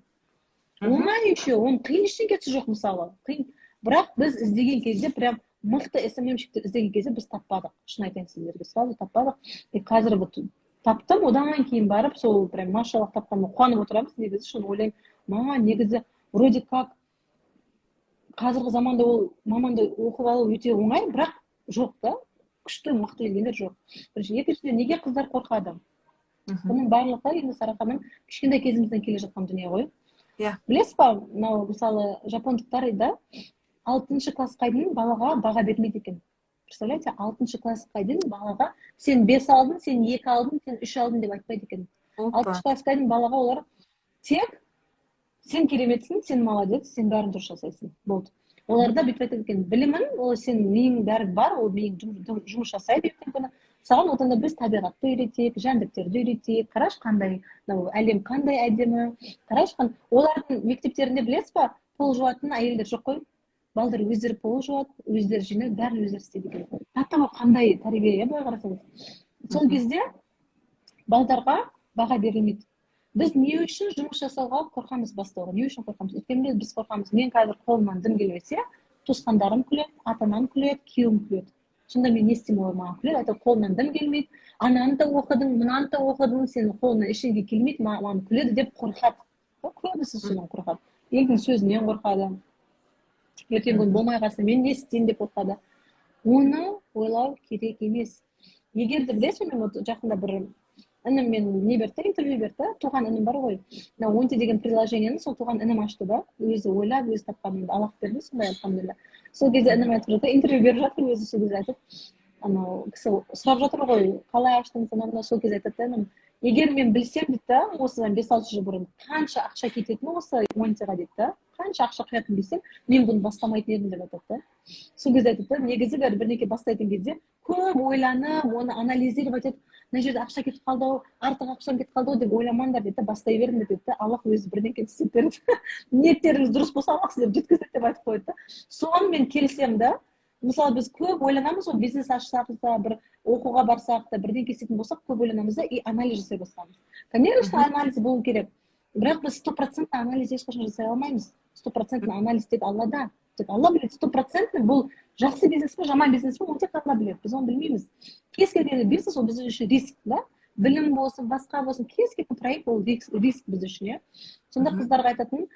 оңай еще, оның қиын ештеңкесі жоқ. Мысалы, қиын, бірақ біз іздеген кезде, прям мықты СММщикті іздеген кезде біз таппадық, шын айтайын сіздерге, сразу таппадық. И қазір вот таптым. Одан кейін барып сол прям, машаллах, тапқаныма қуанып отырамыз. Негізі, шын ойлаймын, маған негізі вроде как қазіргі заманда ол маманды оқып алу өте оңай, бірақ жоқ та, күшті, мықты келгендер жоқ, бірінші. Екіншіден, неге қыздар қорқады? Бұның барлығы енді, Сара ханым, кішкентай кезімізден келе жатқан дүние ғой. Білесіз ба, мынау, мысалы, жапондықтар да алтыншы классқа дейін балаға баға бермейді екен, представляете? Алтыншы классқа дейін балаға «Сен бес алдың, сен екі алдың, сен үш алдың» деп айтпайды екен. Алтыншы классқа дейін балаға олар тек «Сен кереметсің, сен молодец, сен бәрін дұрыс жасайсың», болды. Оларда бүйтіп айтады екен: «Білімің, ол сен миың, бәрі бар, ол миың жұмыс жасайды. Ертеңгі күні саған одан да біз табиғатты үйретейік, жәндіктерді үйретейік. Қарашы, қандай мынау әлем, қандай әдемі, қарашы». Олардың мектептерінде, білесіз ба, пол жуатын әйелдер жоқ қой, балдар өздері пол жуады, өздері жинайды, бәрін өздері істейді екен. До того қандай тәрбие, иә, былай қарасаңыз. Сол кезде балдарға баға берілмейді. Біз не үшін жұмыс жасауға қорқамыз, бастауға не үшін қорқамыз? Өйткені біз қорқамыз: мен қазір қолымнан дым келмесе, туысқандарым күледі, ата анам күледі, күйеуім күледі. Сонда мен не істеймін? Олар маған күледі, айтады: «Қолыңнан дым келмейді, ананы да оқыдың, мынаны да оқыдың, сенің қолыңнан ештеңе келмейді», маған күледі деп қорқады. Көбісі содан қорқады, елдің сөзінен қорқады, ертеңгі күні болмай қалса, мен не істеймін деп қорқады. Оны ойлау керек емес. Егер де, білесіз бе, мен вот жақында бір інім мен не берді да, интервью берді да. Туған інім бар ғой, мына Онти деген приложениені сол туған інім ашты да, өзі ойлап, өзі тапқан. Енді Аллах берді сондай, альхамдулилля. Сол кезде інім айтып жатыр, интервью беріп жатыр өзі. Сол кезде айтады, анау кісі сұрап жатыр ғой: «Қалай аштыңыз?» Анау мынау. Сол кезде айтады да інім: «Егер мен білсем, — дейді да, — осыдан 5-6 жыл бұрын қанша ақша кететінін осы Онтиға, — дейді да, — қанша ақша құятынын білсем, мен бұны бастамайтын едім», — деп айтады да. Сол кезде айтады да, негізі бәрі бірдеңке бастайтын кезде көп ойланып, оны анализировать етіп, мына жерде ақша кетіп қалды ау, артық ақшам кетіп қалды ау деп ойламаңдар дейді да, бастай беріңдер дейді да. Аллах өзі бірдеңке істеп береді, ниеттеріңіз дұрыс болса, Аллах сіздерді жеткізеді деп айтып қояды да. Соны мен келісемін да. Мысалы, біз көп ойланамыз ғой, бизнес ашсақ та, бір оқуға барсақ та, бірдеңке істейтін болсақ, көп ойланамыз да и анализ жасай бастаймыз. Конечно, анализ болу керек, бірақ біз стопроцентный анализ ешқашан жасай алмаймыз. Стопроцентный анализ тек Аллада, тек Алла біледі. Стопроцентный бұл жақсы бизнес пе, жаман бизнес пе, оны тек Алла біледі, біз оны білмейміз. Кез келген бизнес ол біз үшін риск да, білім болсын, басқа болсын, кез келген проект ол риск, риск біз үшін, иә. Сонда қыздарға айтатыным: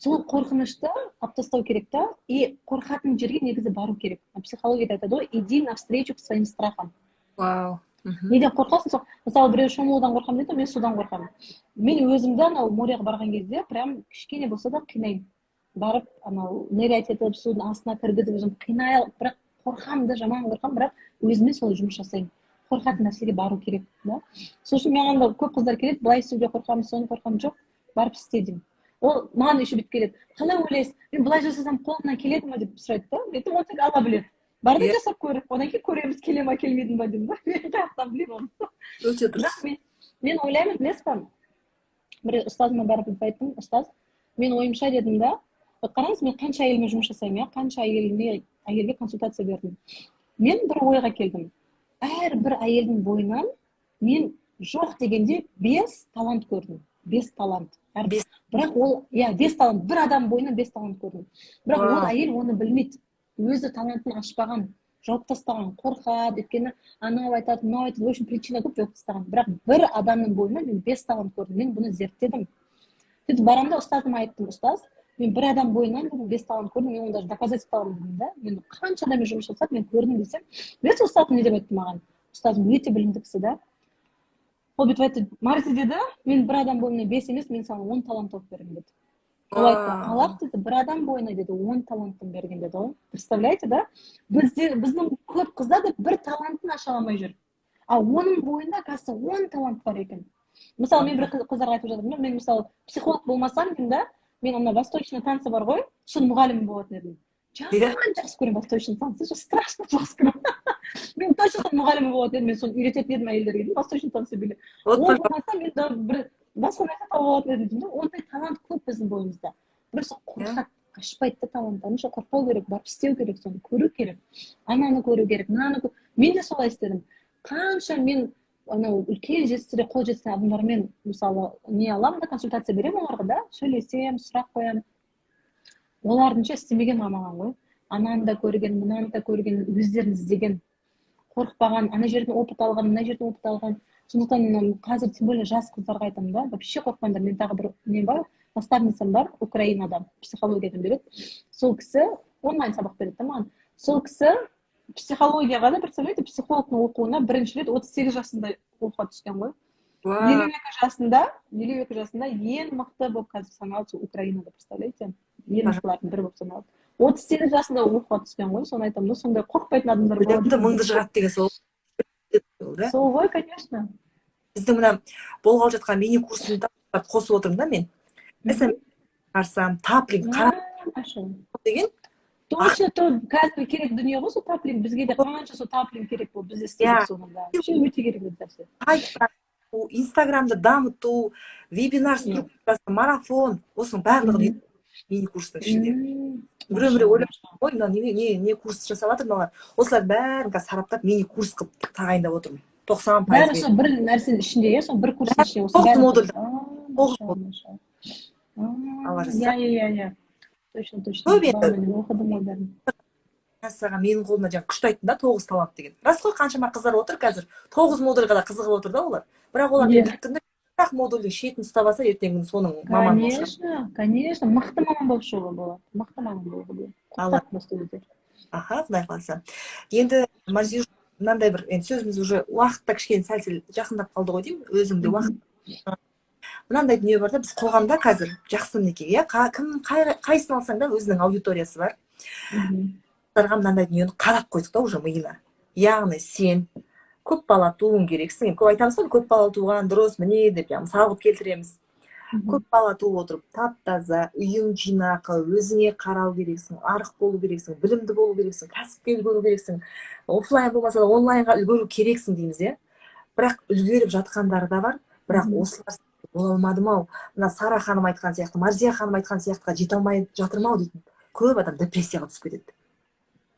сол қорқынышты алып тастау керек та и қорқатын жерге негізі бару керек. Психологияда айтады ғой: «Иди навстречу к своим страхам». Вау. Неден қорқасың, сол. Мысалы, біреу шомылудан қорқамын дейді ғой, мен судан қорқамын. Мен өзімді анау моряға барған кезде прям кішкене болса да қинаймын, барып анау нырять етіп, судың астына кіргізіп, өзім қинай, бірақ қорқамын да, жаман қорқамын, бірақ өзіме солай жұмыс жасаймын. Қорқатын нәрсеге бару керек да. Сол үшін маған да көп қыздар келеді: «Былай істеуге қорқамын, соны қорқамын». «Жоқ, барып істе», – деймін. Ол маған еще бүйтіп келеді: «Қалай ойлайсыз, мен былай жасасам, қолымнан келеді ма?» – деп сұрайды да. Мен айтамын: «Оны тек Алла біледі, бар да жасап көр, одан кейін көреміз, келе ма, келмейді ма», – деймін да. Мен қай жақтан білемін оны? Өте дұрыс. Бірақ мен ойлаймын, білесіз ба, бір ұстазыма барып бүйтіп айттым: «Ұстаз, мен ойымша, – дедім да, – вот қараңыз, мен қанша әйелмен жұмыс жасаймын, иә, қанша әйелге консультация бердім. Мен бір ойға келдім: әрбір әйелдің бойынан мен жоқ дегенде бес талант көрдім, бес талант. Бес. Бірақ ол, иә, бес талант, бір адам бойынан бес талант көрдім. Бірақ ол әйел оны білмейді, өзі талантын ашпаған, жауып тастаған, қорқады, өйткені анау айтады, мынау айтады, в общем, причина көп, жауып тастаған. Бірақ бір адамның бойынан мен бес талант көрдім, мен бұны зерттедім». Сөйтіп барамын да, ұстазыма айттым: «Ұстаз, мен бір адам бойынан бүгін бес талант көрдім, мен оны даже доказать ете аламын», – дедім да. «Мен қанша адаммен жұмыс жасап, мен көрдім», – десем, білесіз, ұстазым не деп айтты маған? Ұстазым өте білімді кісі да. Ол бүйтіп айтты: «Марзи, – деді, – мен бір адам бойынан бес емес, мен саған 10 талант тауып беремін», – деді. Ол айтты: «Аллах, – деді, – бір адам бойына, – деді, – 10 таланттан берген», – деді ғой. Представляете да? Бізде, біздің көп қыздар да бір талантын аша алмай жүр, ал оның бойында, оказывается, 10 талант бар екен. Мысалы, мен бір қыздарға айтып жатырмын да: мен, мысалы, психолог болмасам деймін да, мен ана восточный танцы бар ғой, соның мұғалімі болатын едім. Жаман жақсы көремін восточный танцы, страшно жақсы көремін. Мен точно соның мұғалімі болатын едім, мен соны үйрететін едім әйелдерге деймін, восточный танцы билеп. Вот. Ол болмаса, мен да бір басқа нәрсе тауып алатын едім деймін да. Ондай талант көп біздің бойымызда, просто қорқады, ашпайды да таланттарын ше. Қорықпау керек, барып істеу керек, соны көру керек, ананы көру керек, мынаны. Мен де солай істедім. Қанша мен анау үлкен жетістіктерге қол жеткізген адамдармен, мысалы, не аламын да, консультация беремін оларға да, сөйлесемін, сұрақ қоямын. Олардың ше істемеген қалмаған ғой, ананы да көрген, мынаны да көрген, өздерін іздеген, қорықпаған, ана жерден опыт алған, мына жерден опыт алған. Сондықтан мына қазір тем более жас қыздарға айтамын да: вообще қорықпаңдар. Мен тағы бір не бар, наставницам бар, Украинада психологиядан береді. Сол кісі онлайн сабақ береді да маған. Сол кісі психологияға да, представляете, психологтың оқуына бірінші рет 38 жасында оқуға түскен ғой. 52 жасында, 52 жасында ең мықты болып қазір саналады сол Украинада, представляете, ең мықтылардың бірі болып саналады. 38 жасында оқуға түскен ғой. Соны айтамын да, сондай қорықпайтын адамдар болады. Білімді мыңды жығады деген сол да. Сол ғой, конечно. Біздің мына болғалы жатқан мини курсымда қосып отырмын да мен. Смм қарасам, таплинг қара деген. Точно, то қазір керек дүние ғой сол таплинг. Бізге де қанша сол таплинг керек болды, біз де істедік соны да. Вообще өте керек нәрсе. Сайт, Инстаграмды дамыту, вебинар структурасы, марафон, осының барлығын мини курстың ішінде. Біреу біреу ойлап: «Ой, мынау не курс жасап жатыр мыналар?» Осылардың бәрін қазір сараптап, мини курс қылып тағайындап отырмын, 90 Бәрі пайызбен. сол бір нәрсенің ішінде, иә, сол бір курстың ішінде осы Тоғыз бәрі. модуль. Тоғыз модуль. Алла жазса. Иә, точно. Көп енді. Бағана мен оқыдым ғой бәрін. Мәссаған, менің қолымнан жаңа күшті айттым да. Тоғыз талант деген рас қой. Қаншама қыздар отыр қазір, тоғыз модульға да қызығып отыр да олар. Бірақ олар, мен біліп тұрмын да, бір ақ модульдің шетін ұстап алса, ертеңгі күні соның маманы болып шығады. Конечно, мықты маман болып шығуға болады, мықты маман болуға болады. Алла. Қорқытады просто өздері. Аха, құдай қаласа. Енді, Марзиюш, мынандай бір енді сөзіміз, уже уақыт та кішкене сәл сәл жақындап қалды ғой деймін. Өзің де уақыт, мынандай дүние бар да: біз қоғамда қазір жақсы, мінекей, иә, кім қайсысын алсаң да, өзінің аудиториясы бар. Қыздарға мынандай дүниені қадап қойдық та уже миына, яғни сен көп бала тууың керексің. Енді көп айтамыз ғой, көп бала туған дұрыс, міне деп, иә, мысал қылып келтіреміз. Көп бала туып отырып, тап таза үйің жинақы, өзіңе қарау керексің, арық болу керексің, білімді болу керексің, кәсіпке үлгеру керексің, оффлайн болмаса да онлайнға үлгеру керексің дейміз, иә. Бірақ үлгеріп жатқандары да бар. Бірақ осылар бола алмадым ау, мына Сара ханым айтқан сияқты, Марзия ханым айтқан сияқтыға жете алмай жатырмын ау дейтін көп адам депрессияға түсіп кетеді.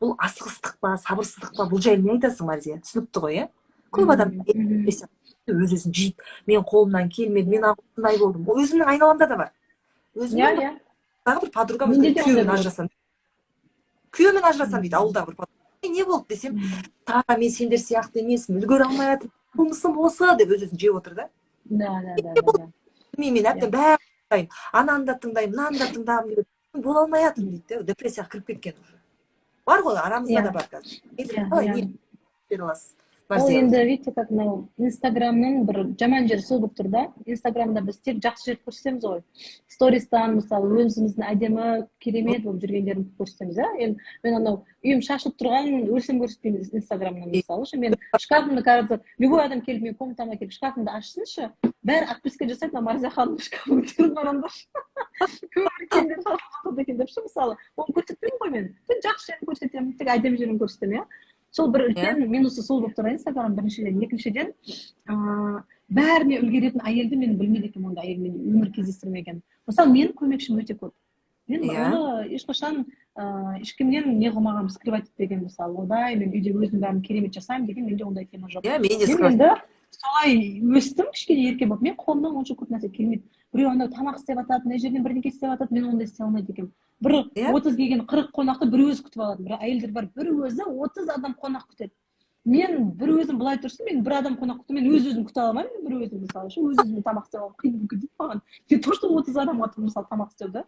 Бұл асығыстық па, сабырсыздық па? Бұл жайлы не айтасың, Марзия? Түсінікті ғой, иә? Көп адам депрессия, өз өзін жейді: мен қолымнан келмеді, мен осындай болдым. Ол өзімнің айналамда да бар. Өзімнің тағы бір подругам Менде де ондай «Күйеуіммен болады. ажырасамын, күйеуіммен ажырасамын», – дейді ауылдағы бір подруга. «Не болды?» – десем, «Сара, мен сендер сияқты емеспін, үлгере алмай жатырмын, қылмысым осы», – деп өз өзін жеп отыр да. Да, да, да, да, да. «Білмеймін, мен әбден бәрін тыңдаймын, ананы да тыңдаймын, мынаны да тыңдағым келеді, бола алмай жатырмын», – дейді да. Депрессияға кіріп кеткен уже бар ғой арамызда да бар қазір. Енді қалай, не бере аласыз? Ол енді, видите, как мынау Инстаграмның бір жаман жері сол болып тұр да. Инстаграмда біз тек жақсы жерді көрсетеміз ғой стористан, мысалы, өзіміздің әдемі, керемет болып жүргендерін көрсетеміз, иә. Енді мен анау үйім шашылып тұрған өлсем көрсетпеймін Инстаграмнан, мысалы ше. Мен шкафымды, кажется, любой адам келіп, менің комнатама келіп, шкафымды ашсыншы, бәрі отписка жасайды: «Мына Марзия ханымның шкафын қараңдаршы, өмір киімдер шашылып жатады екен», — деп ше. Мысалы, оны көрсетпеймін ғой мен, тек жақсы жерін көрсетемін, тек әдемі жерін көрсетемін, иә. Сол бір үлкен минусы сол болып тұр Инстаграм, біріншіден. Екіншіден, бәріне үлгеретін әйелді мен білмейді екенмін, ондай әйел мен өмір кездестірмеген. Мысалы, менің көмекшім өте көп. Мен оны ешқашан ешкімнен не қылмағанмын, скрывать етпегенмін. Мысалы, ойбай, мен үйде өзім бәрін керемет жасаймын деген менде ондай тема жоқ. Иә, мен де. Мен енді солай өстім, кішкене ерке болып. Мен қолымнан онша көп нәрсе келмейді. Біреу анау тамақ істеп жатады, мына жерден бірдеңке істеп жатады, мен ондай істей алмайды екенмін. Бір 30 келген 40 қонақты бір өзі күтіп алады. Бір әйелдер бар, бір өзі 30 адам қонақ күтеді. Мен бір өзім былай тұрсын, мен бір адам қонақ күтіп, мен өз өзім күте алмаймын бір өзім. Мысалы ше, өз өзіме тамақ істеп алу қиын болып кетеді маған, не то что 30 адамға, мысалы, тамақ істеу да.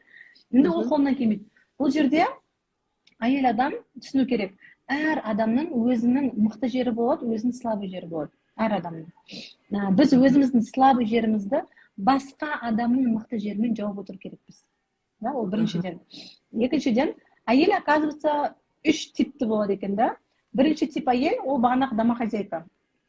Енді ол қолымнан келмейді. Бұл жерде әйел адам түсіну керек: әр адамның өзінің мықты жері болады, өзінің слабый жері болады әр адамның. Біз өзіміздің слабый жерімізді басқа адамның мықты жерімен жауып отыру керекпіз да. Ол біріншіден. Екіншіден, әйел, оказывается, үш типті болады екен да. Бірінші тип әйел ол бағанағы домохозяйка,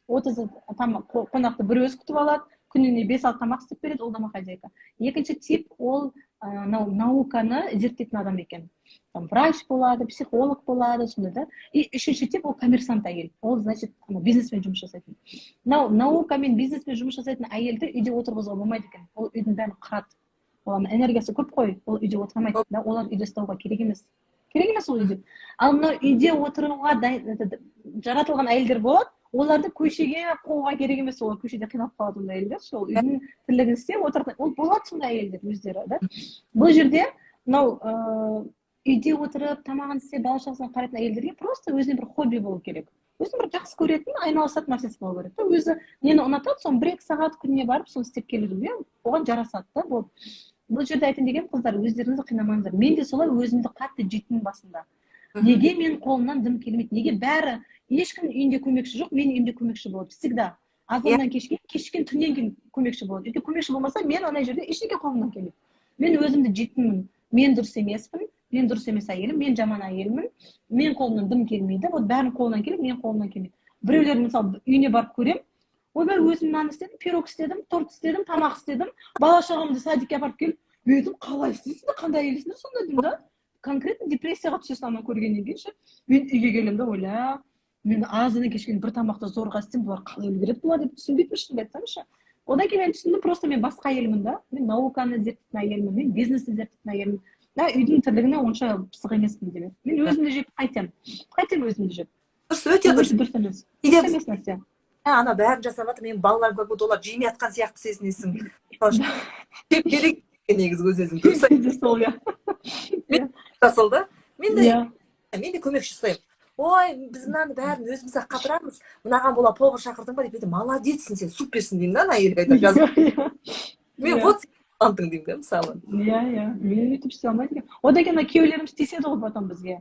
30 қонақты бір өзі күтіп алады, күніне бес алты тамақ істеп береді, ол домохозяйка. Екінші тип ол мынау науканы зерттейтін адам екен, там врач болады, психолог болады, сондай да. И үшінші тип ол коммерсант әйел, ол, значит, бизнеспен жұмыс жасайтын. Мынау наукамен, бизнеспен жұмыс жасайтын әйелді үйде отырғызуға болмайды екен, ол үйдің бәрін қырады. Ол энергиясы көп қой, ол үйде отыра алмайды да. Олар үйде ұстауға керек емес, керек емес ол үйде. Ал мынау үйде отыруға жаратылған әйелдер болады, оларды көшеге қууға керек емес, олар көшеде қиналып қалады. Ондай әйелдер ше, ол үйдің тірлігін істеп отыратын, ол болады сондай әйелдер өздері да. Бұл жерде мынау үйде отырып, тамағын істеп, бала шағасына қарайтын әйелдерге просто өзіне бір хобби болу керек, өзінің бір жақсы көретін, айналысатын нәрсесі болу керек та. Өзі нені ұнатады, соны 1-2 сағат күніне барып, соны істеп келуге оған жарасады да. Болды. Бұл жерде айтайын дегенім, қыздар, өздеріңізді қинамаңыздар. Мен де солай өзімді қатты жейтінмін басында: неге менің қолымнан дым келмейді, неге бәрі, ешкімнің үйінде көмекші жоқ, менің үйімде көмекші болады всегда, азаннан кешке, кешкен түннен кейін көмекші болады. Өйткені көмекші болмаса, мен ана жерде ештеңе қолымнан келмейді. Мен өзімді жейтінмін: мен дұрыс емеспін, мен дұрыс емес әйелім, мен жаман әйелмін, мен қолымнан дым келмейді. Вот бәрінің қолынан келеді, менің қолымнан келмейді. Біреулер, мысалы, үйіне барып көремін: ойбай, өзім нан істедім, пирог істедім, торт істедім, тамақ істедім, бала шағамды садикке апарып келіп. Мен айтамын: «Қалай істейсіңдер, қандай әйелсіңдер сонда?» — деймін да. Конкретно депрессияға түсесің ананы көргеннен кейін ше. Мен үйге келемін да, ойла, мен азаннан кешке дейін бір тамақты зорға істеймін, бұлар қалай үлгереді бұлар деп түсінбейтінмін, шынымды айтсам ше. Одан кейін мен түсіндім: просто мен басқа әйелмін да. Мен науканы зерттейтін әйелмін, мен бизнесті зерттейтін әйелмін да, үйдің тірлігіне онша пысық емеспін. Демек, мен өзімді жеп қайтемін, қайтемін өзімді жеп? Дұрыс, өте дұрыс. Дұрыс емес, дұрыс емес нәрсе. Ана бәрін жасап жатыр, менің балаларым, как будто олар жемей жатқан сияқты сезінесің. Жеп керек негізі өз өзің, дұрыс. Сол, иә. Сол да, мен де мен де көмекші ұстаймын. «Ой, біз мынаны бәрін өзіміз ақ қатырамыз, мынаған бола повар шақырдың ба?» — деп. Мен: «Молодецсің сен, суперсің», — деймін да. Ана әйелге айтамын жазып мен: «Вот талантың», — деймін да, мысалы. Иә, мен өйтіп істей алмайды екенмін. Одан кейін ана күйеулеріміз тиіседі ғой потом бізге: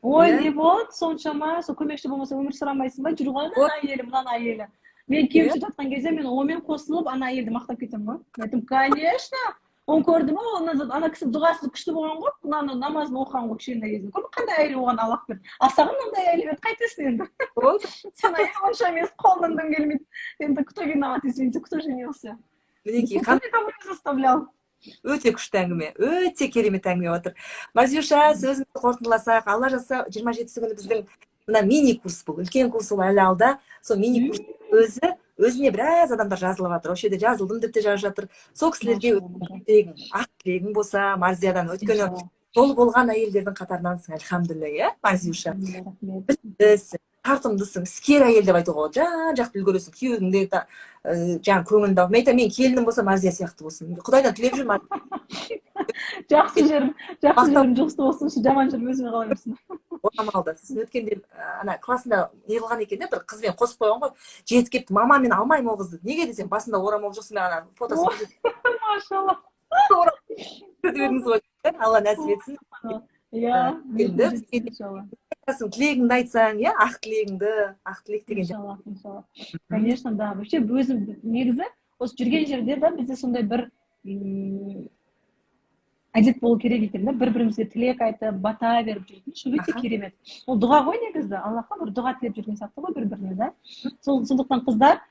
«Ой, не болды соншама, сол көмекші болмаса, өмір сүре алмайсың ба? Жүр ғой ана әйелі, мынаның әйелі». Мен күйеуім сөйтіп жатқан кезде, мен онымен қосылып, ана әйелді мақтап кетемін ғой. Мен айтамын: «Конечно, оны көрді ма, оны, ана кісі дұғасы күшті болған ғой, мынаны намазын оқыған ғой кішкентай кезінде. Көрдің, қандай әйел оған Аллах берді, ал саған мынандай әйел берді, қайтесің енді? Сен әйел онша емес, қолынан дым келмейді енді. Кто виноват, извините, кто женился?» Мінекей. Никто никого не заставлял. Өте күшті әңгіме, өте керемет әңгіме болып отыр, Марзюша. Сөзімізді қорытындыласақ, Алла жазса, 27-сі күні біздің мына мини курс, бұл үлкен курс ол әлі алда, сол мини курс өзі өзіне біраз адамдар жазылып жатыр, осы жерде жазылдым деп те жазып жатыр. Сол кісілерге тілегің, ақ тілегің болса Марзиядан, өйткені жолы болған әйелдердің қатарынансың, альхамдулилля, иә, Марзюша? Рахмет. Білімдісің, тартымдысың, іскер әйел деп айтуға болады, жан жақты үлгересің, күйеуіңді де жаңағы көңілін тауып. Мен айтамын, менің келінім болса, Марзия сияқты болсын, Құдайдан тілеп жүрмін. Жақсы жерім, жақсы жерім жұғысты болсыншы, жаман жерім өзіме қала берсін. Орамалды. Сосын өткенде ана классында не қылған екен да, бір қызбен қосып қойған ғой, жетіп келіпті: «Мама, мен алмаймын ол қызды». Неге десем, басында орамал жоқ. Сонымен ана фотосын Машалла. көрсетіп едіңіз ғой. Алла нәсіп етсін. Иә. Келді. Иншалла. Айтасың, тілегіңді айтсаң, иә, ақ тілегіңді, ақ тілек деген. Иншаллах, иншаллах, конечно, да. Вообще өзім негізі осы жүрген жерде да бізде сондай бір әдет болу керек екен да, бір бірімізге тілек айтып, бата беріп жүретін ше, өте керемет. Ол дұға ғой негізі, Аллахқа бір дұға тілеп жүрген сияқты ғой бір біріне да. Сол сондықтан, қыздар,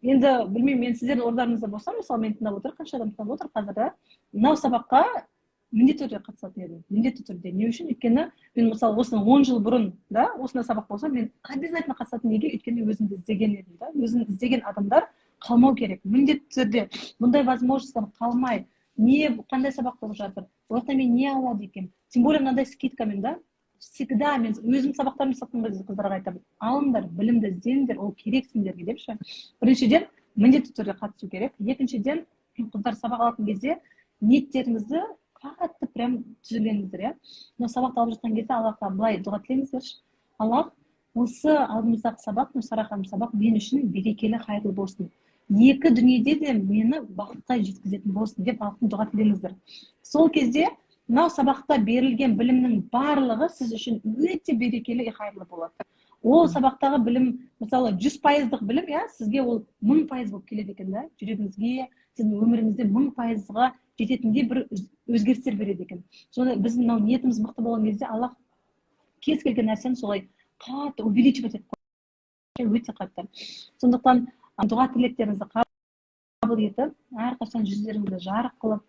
енді білмеймін, мен сіздердің орындарыңызда болсам, мысалы, мені тыңдап отыр, қанша адам тыңдап отыр қазір да, мынау сабаққа міндетті түрде қатысатын едім, міндетті түрде. Не үшін? Өйткені мен, мысалы, осыдан 10 жыл бұрын да осындай сабақ болса, мен обязательно қатысатын. Неге? Өйткені өзімді іздеген едім да. Өзін іздеген адамдар қалмау керек міндетті түрде бұндай возможность тан қалмай. Не, қандай сабақ болып жатыр, ол жақта мен не алады екенмін, тем более мынандай скидка мен да. Всегда мен өзім сабақтарымды сатқан кезде қыздарға айтамын: алыңдар білімді, ізденіңдер, ол керек сендерге деп ше. Біріншіден, міндетті түрде қатысу керек. Екіншіден, қыздар, сабақ алатын кезде ниеттеріңізді қатты прям түзелеңіздер, иә. Мына сабақты алып жатқан кезде Аллахқа былай дұға тілеңіздерші: Аллах, осы алдымыздағы сабақ, мына Сара ханым сабақ мен үшін берекелі, хайырлы болсын, екі дүниеде де мені бақытқа жеткізетін болсын деп Аллахтан дұға тілеңіздер. Сол кезде мынау сабақта берілген білімнің барлығы сіз үшін өте берекелі и хайырлы болады. Ол сабақтағы білім, мысалы, 100%-дық білім, иә, сізге ол 1000% болып келеді екен да, жүрегіңізге, сіздің өміріңізде 1000%-ға жететіндей бір өзгерістер береді екен. Сонда біздің мынау ниетіміз мықты болған кезде Аллах кез келген нәрсені солай қатты увеличивать етіп, өте қатты. Сондықтан дұға тілектеріңізді қабыл етіп, әрқашан жүздеріңізді жарық қылып,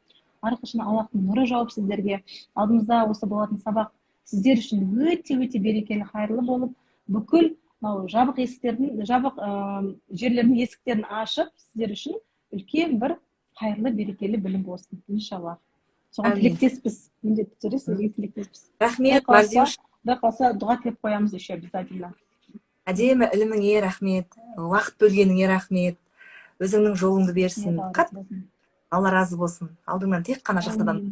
әрқашан Аллахтың нұры жауып, сіздерге алдымызда осы болатын сабақ сіздер үшін өте өте берекелі, хайырлы болып, бүкіл мынау жабық есіктердің, жабық жерлердің есіктерін ашып, сіздер үшін үлкен бір хайырлы, берекелі білім болсын, иншаллах. Соған Әмин. тілектеспіз, міндетті түрде сіздерге тілектеспіз. Рахмет. Құдай қаласа, Марзиюш. Құдай қаласа, дұға тілеп қоямыз еще обязательно. Әдемі іліміңе рахмет, уақыт бөлгеніңе рахмет, өзіңнің жолыңды берсін. Алла Қатты разы болсын. Алла разы болсын, алдыңнан тек қана жақсы адам.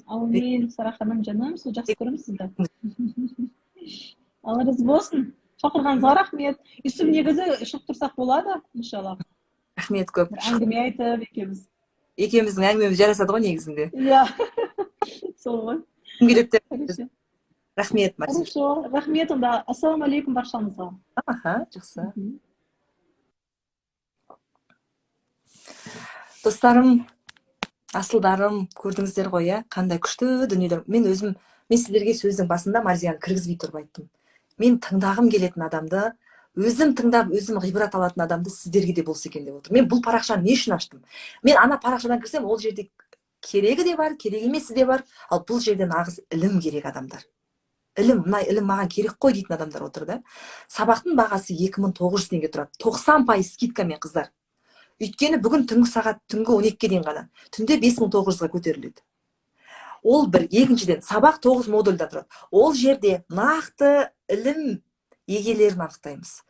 Әумин, әумин, Сара ханым, жаным, сол жақсы көремін сізді. Алла разы болсын, шақырғаныңызға рахмет. Өйстіп негізі шығып тұрсақ болады, иншаллах. Рахмет көп. Бір әңгіме айтып екеуміз. Екеуміздің әңгімеміз жарасады ғой негізінде. Иә, сол ғой. Кім келеді деп. Хорошо. Рахмет, Марзиюш. Хорошо, рахмет онда. Ассалаумағалейкум баршаңызға. Аха, жақсы. Достарым, асылдарым, көрдіңіздер ғой, иә, қандай күшті дүниелер. Мен өзім, мен сіздерге сөздің басында Марзияны кіргізбей тұрып айттым: мен тыңдағым келетін адамды, өзім тыңдап, өзім ғибрат алатын адамды сіздерге де болса екен деп отырмын. Мен бұл парақшаны не үшін аштым? Мен ана парақшадан кірсем, ол жерде керегі де бар, керек емесі де бар. Ал бұл жерде нағыз ілім керек адамдар, ілім, мына ілім маған керек қой дейтін адамдар отыр да. Сабақтың бағасы 2900 теңге тұрады, 90% скидка мен, қыздар. Өйткені бүгін түнгі сағат түнгі 12-ге дейін ғана, түнде 5900-ға көтеріледі. Ол бір. Екіншіден, сабақ тоғыз модульдан тұрады. Ол жерде нақты ілім егелерін анықтаймыз.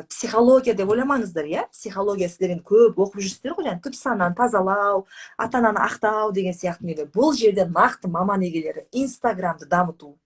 Психология деп ойламаңыздар, иә, психология сіздер енді көп оқып жүрсіздер ғой, жаңағы түп сананы тазалау, ата ананы ақтау деген сияқты дүниелер. Бұл жерде нақты маман егелері Инстаграмды дамыту,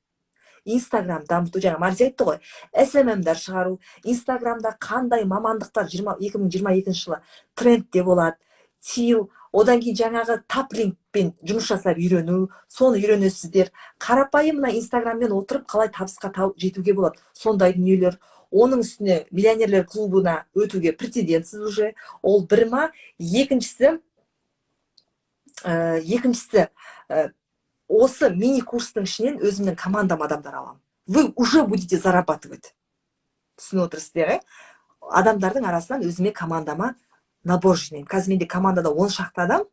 Инстаграм дамыту, жаңа Марзия айтты ғой, СММ-дар шығару, Инстаграмда қандай мамандықтар 2022 жылы трендте болады, тил, одан кейін жаңағы таплинкпен жұмыс жасап үйрену, соны үйренесіздер. Қарапайым мына Инстаграммен отырып қалай табысқа жетуге болады, сондай дүниелер. Оның үстіне миллионерлер клубына өтуге претендентсіз уже. Ол бір ма. Екіншісі, осы мини курстың ішінен өзімнің командам адамдар аламын. Вы уже будете зарабатывать, түсініп отырсыздар, иә? Адамдардың арасынан өзіме, командама набор жинаймын. Қазір менде командада 10 шақты адам.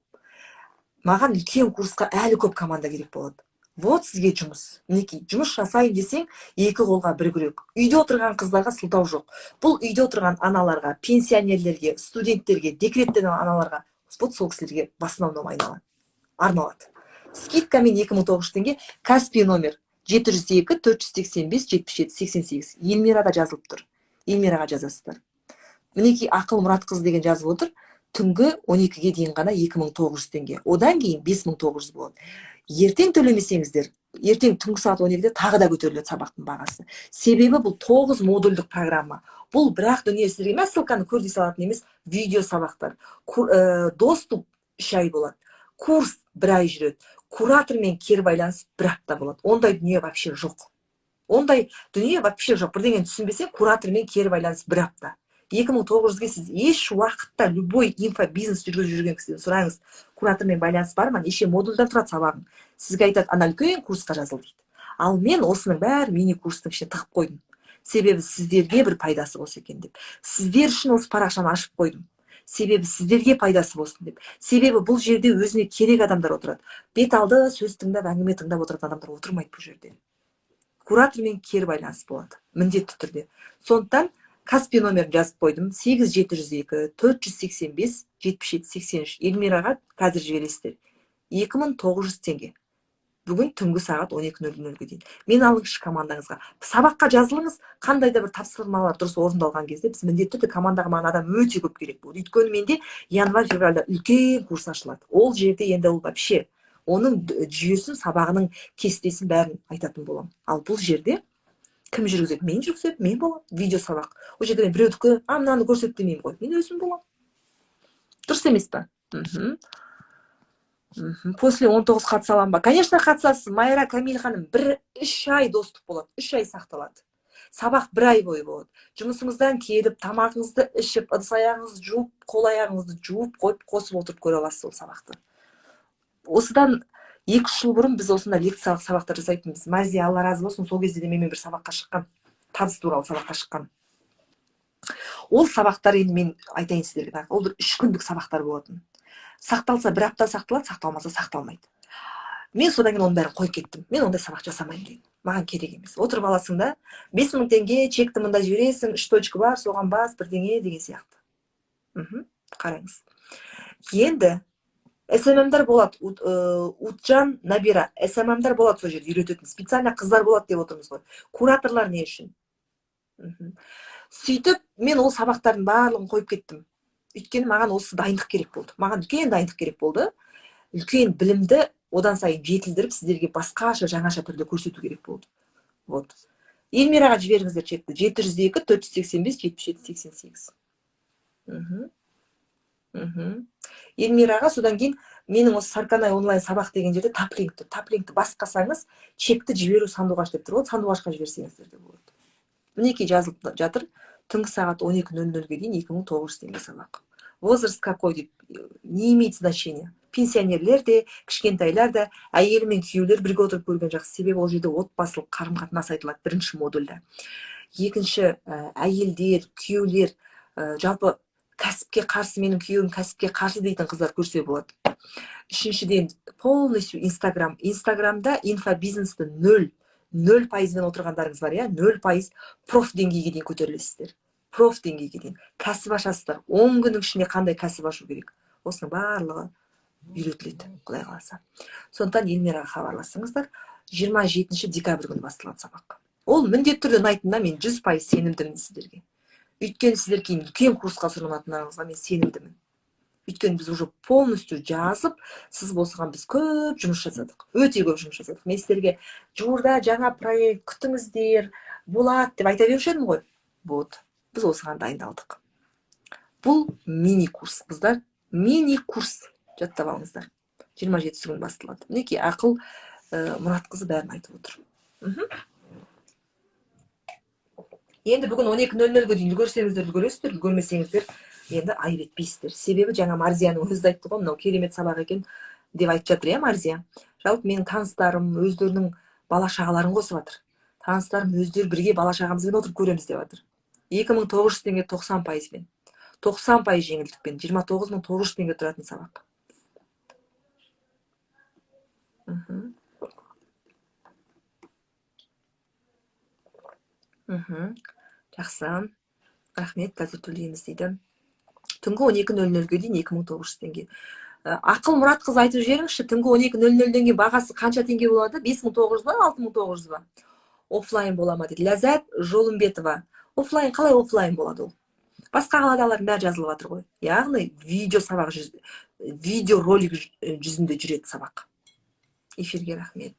Маған үлкен курсқа әлі көп команда керек болады. Вот сізге жұмыс, мінекей. Жұмыс жасайын десең, екі қолға бір күрек. Үйде отырған қыздарға сылтау жоқ. Бұл үйде отырған аналарға, пенсионерлерге, студенттерге, декреттегі аналарға, вот сол кісілерге в основном айналады, арналады. Скидка мен 2900 теңге. Каспи номер 702 485 77 88. Эльмирада жазылып тұр, Эльмираға жазасыздар. Мінекей, Ақыл Мұратқызы деген жазып отыр. Түнгі 12-ге дейін ғана 2900 теңге, одан кейін 5900 болады. Ертең төлемесеңіздер, ертең түнгі сағат 12-де тағы да көтеріледі сабақтың бағасы. Себебі бұл тоғыз модульдік программа. Бұл бірақ дүние сіздерге мә ссылка ны көр дей салатын емес. Видео сабақтар, доступ 3 ай болады, курс бір ай жүреді, куратормен кері байланыс бір апта болады. Ондай дүние вообще жоқ. Ондай дүние вообще жоқ. Бірдеңені түсінбесең, куратормен кері байланыс бір апта. 2900-ге сіз еш уақытта любой инфобизнес жүргізіп жүрген кісіден сұраңыз, куратормен байланыс бар ма, неше модульдан тұрады сабағың, сізге айтады, ана үлкен курсқа жазыл дейді. Ал мен осының бәрін мини курстың ішіне тығып қойдым, себебі сіздерге бір пайдасы болса екен деп. Сіздер үшін осы парақшаны ашып қойдым, себебі сіздерге пайдасы болсын деп. Себебі бұл жерде өзіне керек адамдар отырады, бет алды сөз тыңдап, әңгіме тыңдап отыратын адамдар отырмайды. Бұл жерде куратормен кері байланыс болады міндетті түрде. Сондықтан Каспи номерін жазып қойдым: 8702 485 77 83. Эльмираға қазір жібересіздер 2900 теңге, бүгін түнгі сағат 12:00-ге дейін. Мен алыңызшы командаңызға, сабаққа жазылыңыз. Қандай да бір тапсырмалар дұрыс орындалған кезде, біз міндетті түрде командаға, маған адам өте көп керек болды, өйткені менде январь, февральда үлкен курс ашылады. Ол жерде енді ол вообще оның жүйесін, сабағының кестесін, бәрін айтатын боламын. Ал бұл жерде кім жүргізеді? Мен жүргіземін, мен боламын. Видео сабақ ол жерде мен біреудікі, а мынаны көрсет демеймін ғой, мен өзім боламын. Дұрыс емес па? После 19 қатыса аламын ба? Конечно, қатысасыз, Майра Камиль ханым. Бір 3 ай доступ болады, 3 ай сақталады сабақ, бір ай бойы болады. Жұмысыңыздан келіп, тамағыңызды ішіп, ыдыс аяғыңызды жуып, қол аяғыңызды жуып қойып, қосып отырып көре аласыз ол сабақты. Осыдан 2-3 жыл бұрын біз осындай лекциялық сабақтар жасайтынбыз. Мазия, Алла разы болсын, сол кезде де менімен бір сабаққа шыққан, табыс туралы сабаққа шыққан. Ол сабақтар енді мен айтайын сіздерге, ол бір 3 күндік сабақтар болатын. Сақталса, бір апта сақталады, сақталмаса, сақталмайды. Мен содан кейін оның бәрін қойып кеттім. Мен ондай сабақ жасамаймын дедім, маған керек емес. Отырып аласың да, 5000 теңге, чекті мында жібересің, үш точка бар, соған бас, бірдеңе деген сияқты. Қараңыз енді, СММдар болады, Утжан Набира, СММдар болады, сол жерде үйрететін специально қыздар болады деп отырмыз ғой. Кураторлар не үшін? Сөйтіп мен ол сабақтардың барлығын қойып кеттім, өйткені маған осы дайындық керек болды, маған үлкен дайындық керек болды, үлкен білімді одан сайын жетілдіріп, сіздерге басқаша, жаңаша түрде көрсету керек болды. Вот, Эльмираға жіберіңіздер чекті: 702 485 77 88. Эльмираға. Содан кейін менің осы Сарканай онлайн сабақ деген жерде таплинк тұр. Таплинкті басқасаңыз, чекті жіберу Сандуғаш деп тұр ғой, Сандуғашқа жіберсеңіздер де болады. Мінекей, жазылып жатыр, түнгі сағат 12:00-ге дейін 2900 теңге сабақ. Возраст какой деп, не имеет значения. Пенсионерлер де, кішкентайлар да, әйелі мен күйеулер бірге отырып көрген жақсы, себебі ол жерде отбасылық қарым қатынас айтылады бірінші модульда. Екінші, әйелдер, күйеулер, жалпы кәсіпке қарсы, менің күйеуім кәсіпке қарсы дейтін қыздар көрсе болады. Үшіншіден, полностью Инстаграм, Инстаграмда инфобизнесті 0,0 пайызбен отырғандарыңыз бар, иә, 0% проф деңгейге дейін көтерілесіздер, проф деңгейге дейін кәсіп ашасыздар. 10 күннің ішінде қандай кәсіп ашу керек, осының барлығы үйретіледі, құдай қаласа. Сондықтан Эльмираға хабарласыңыздар. 27 декабрь күні басталады сабақ. Ол міндетті түрде ұнайтынына мен 100% сенімдімін сіздерге, өйткені сіздер кейін үлкен курсқа сұранатындарыңызға мен сенімдімін, өйткені біз уже полностью жазып, сызып, осыған біз көп жұмыс жасадық, өте көп жұмыс жасадық. Мен сіздерге жуырда жаңа проект күтіңіздер, болады деп айта беруші едім ғой. Вот, біз осыған дайындалдық. Бұл мини курс, қыздар, мини курс, жаттап алыңыздар. 27-сі күні басталады. Мінекей, Ақыл Мұратқызы бәрін айтып отыр. Енді бүгін 12:00-ге дейін үлгерсеңіздер, үлгересіздер, үлгермесеңіздер, енді айып етпейсіздер, себебі жаңа Марзияның өзі де айтты ғой, мынау керемет сабақ екен деп айтып жатыр, иә, Марзия. Жалпы менің таныстарым өздерінің бала шағаларын қосып жатыр, таныстарым өздері бірге бала шағамызбен отырып көреміз деп жатыр. 2900 теңге, 90 пайызбен, 90% жеңілдікпен 29 900 теңге тұратын сабақ. Жақсы, рахмет, қазір төлейміз дейді. Түнгі 12:00-ге дейін 2900 теңге. Ақыл Мұратқызы, айтып жіберіңізші, түнгі 12:00-ден кейін бағасы қанша теңге болады? 5900 ба, 6900 ба? Оффлайн бола ма дейді Ләззат Жолымбетова. Оффлайн қалай оффлайн болады ол? Басқа қаладағылардың бәрі жазылып жатыр ғой. Яғни видео сабақ, видео ролик жүзінде жүреді сабақ. Эфирге рахмет.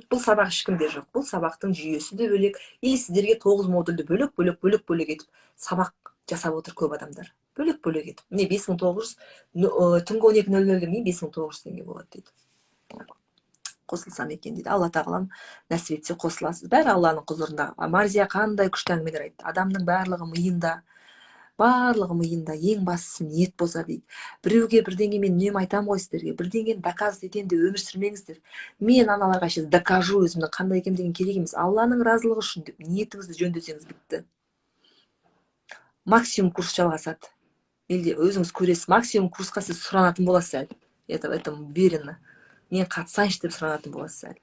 Бұл сабақ ешкімде жоқ, бұл сабақтың жүйесі де бөлек. Или сіздерге тоғыз модульді бөлек бөлек бөлек бөлек етіп сабақ жасап отыр көп адамдар, бөлек бөлек етіп. Міне, 5900, түнгі 12:00-ден кейін 5900 теңге болады дейді. Қосылсам екен дейді. Алла тағалам нәсіп етсе, қосыласыз. Бәрі Алланың құзырында. Марзия қандай күшті әңгімелер айтты. Адамның барлығы миында, барлығы миында, ең бастысы ниет болса дейді. Біреуге бірдеңе, мен үнемі айтамын ғой сіздерге, бірдеңені доказывать етемін деп өмір сүрмеңіздер. Мен аналарға сейчас докажу өзімнің қандай екенмін деген керек емес. Алланың разылығы үшін деп ниетіңізді жөндесеңіз, бітті. Максимум курс жалғасады елде, өзіңіз көресіз. Максимум курсқа сіз сұранатын боласыз әлі, я в этом уверена. Мен қатысайыншы деп сұранатын боласыз әлі.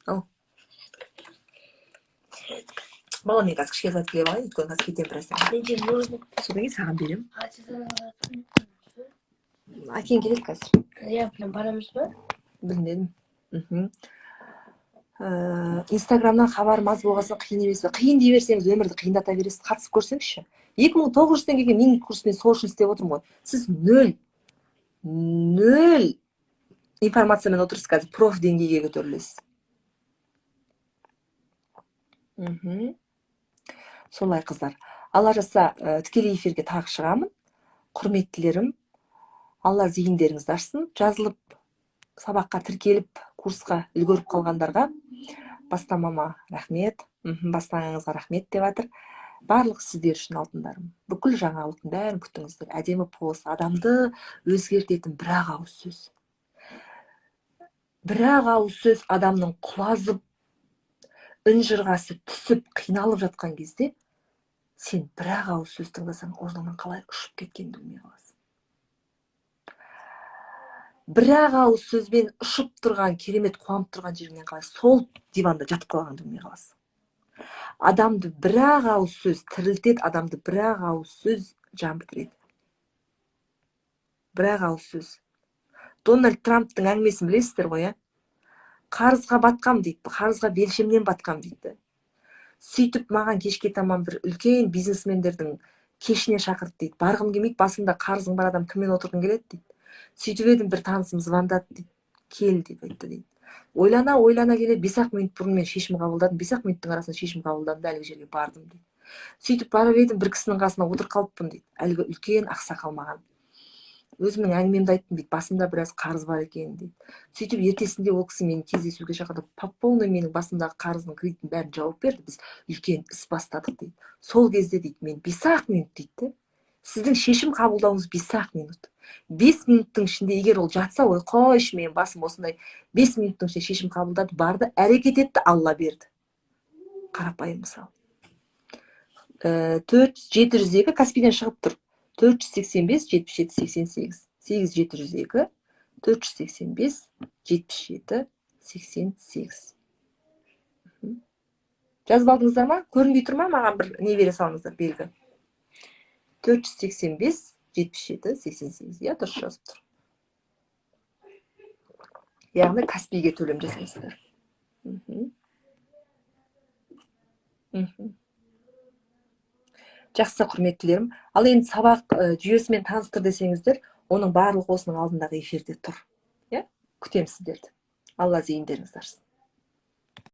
Ау, балам, мен қазір кішкене зат келіп алайын, өйткені қазір кетемін біраздан. Менде можно. Содан кейін саған беремін. А Әкең келеді қазір. Я прям барамыз ба? Білмедім. Инстаграмнан хабарым аз болған соң қиын емес пе? Қиын дей берсеңіз, өмірді қиындата бересіз. Қатысып көрсеңізші. 2900 теңгеге мини курс, мен сол үшін істеп отырмын ғой. Сіз нөл нөл информациямен отырсыз, қазір проф деңгейге көтерілесіз. Солай, қыздар. Алла жазса, тікелей эфирге тағы шығамын. Құрметтілерім, Алла зейіндеріңізді ашсын. Жазылып, сабаққа тіркеліп, курсқа үлгеріп қалғандарға бастамама рахмет, бастағаныңызға рахмет деп жатыр. Барлық сіздер үшін, алтындарым. Бүкіл жаңалықтың бәрін күтіңіздер. Әдемі пост, адамды өзгертетін бір ақ ауыз сөз. Бір ақ ауыз сөз адамның құлазып, үн жырғасы түсіп, қиналып жатқан кезде сен бір ақ ауыз сөз тыңдасаң, орныңнан қалай ұшып кеткенін білмей қаласың. Бір ақ ауыз сөзбен ұшып тұрған, керемет қуанып тұрған жеріңнен қалай сол диванда жатып қалғаныңды білмей қаласың. Адамды бір ақ ауыз сөз тірілтеді, адамды бір ақ ауыз сөз жан бітіреді. Бір ақ ауыз сөз. Дональд Трамптың әңгімесін білесіздер ғой, иә? Қарызға батқам дейді, қарызға белшемнен батқам дейді. Сөйтіп, маған кешке таман бір үлкен бизнесмендердің кешіне шақырды дейді. Барғым келмейді, басыңда қарызың бар адам кіммен отырғың келеді дейді. Сөйтіп едім, бір танысым звондады дейді, кел деп айтты дейді. Ойлана ойлана келе, 5 ақ минут бұрын мен шешім қабылдадым, 5 ақ минуттың арасында шешім қабылдадым да, әлгі жерге бардым дейді. Сөйтіп барып едім, бір кісінің қасына отырып қалыппын дейді. Әлгі үлкен ақсақал маған өзімнің әңгімемді айттым дейді, басымда біраз қарыз бар екен дейді. Сөйтіп, ертесінде ол кісі мені кездесуге шақырды, по полной менің басымдағы қарыздың, кредиттің бәрін жауып берді, біз үлкен іс бастадық дейді. Сол кезде дейді, мен 5 ақ минут дейді де. Сіздің шешім қабылдауыңыз 5 ақ минут. 5 минуттың ішінде егер ол жатса, ой, қойшы, менің басым осындай, 5 минуттың ішінде шешім қабылдады, барды, әрекет етті, Алла берді. Қарапайым мысал. 4702, Каспийден шығып тұр, 485 77 88, 8702 485 77 88. Жазып алдыңыздар ма? Көрінбей тұр ма? Маған бір не бере салыңыздар, белгі. 485 77 88, иә, дұрыс жазып тұр. Яғни Каспийге төлем жасайсыздар. мхм мхм Жақсы, құрметтілерім. Ал енді сабақ жүйесімен таныстыр десеңіздер, оның барлығы осының алдындағы эфирде тұр, иә. Күтемін сіздерді. Алла зейіндеріңізді ашсын.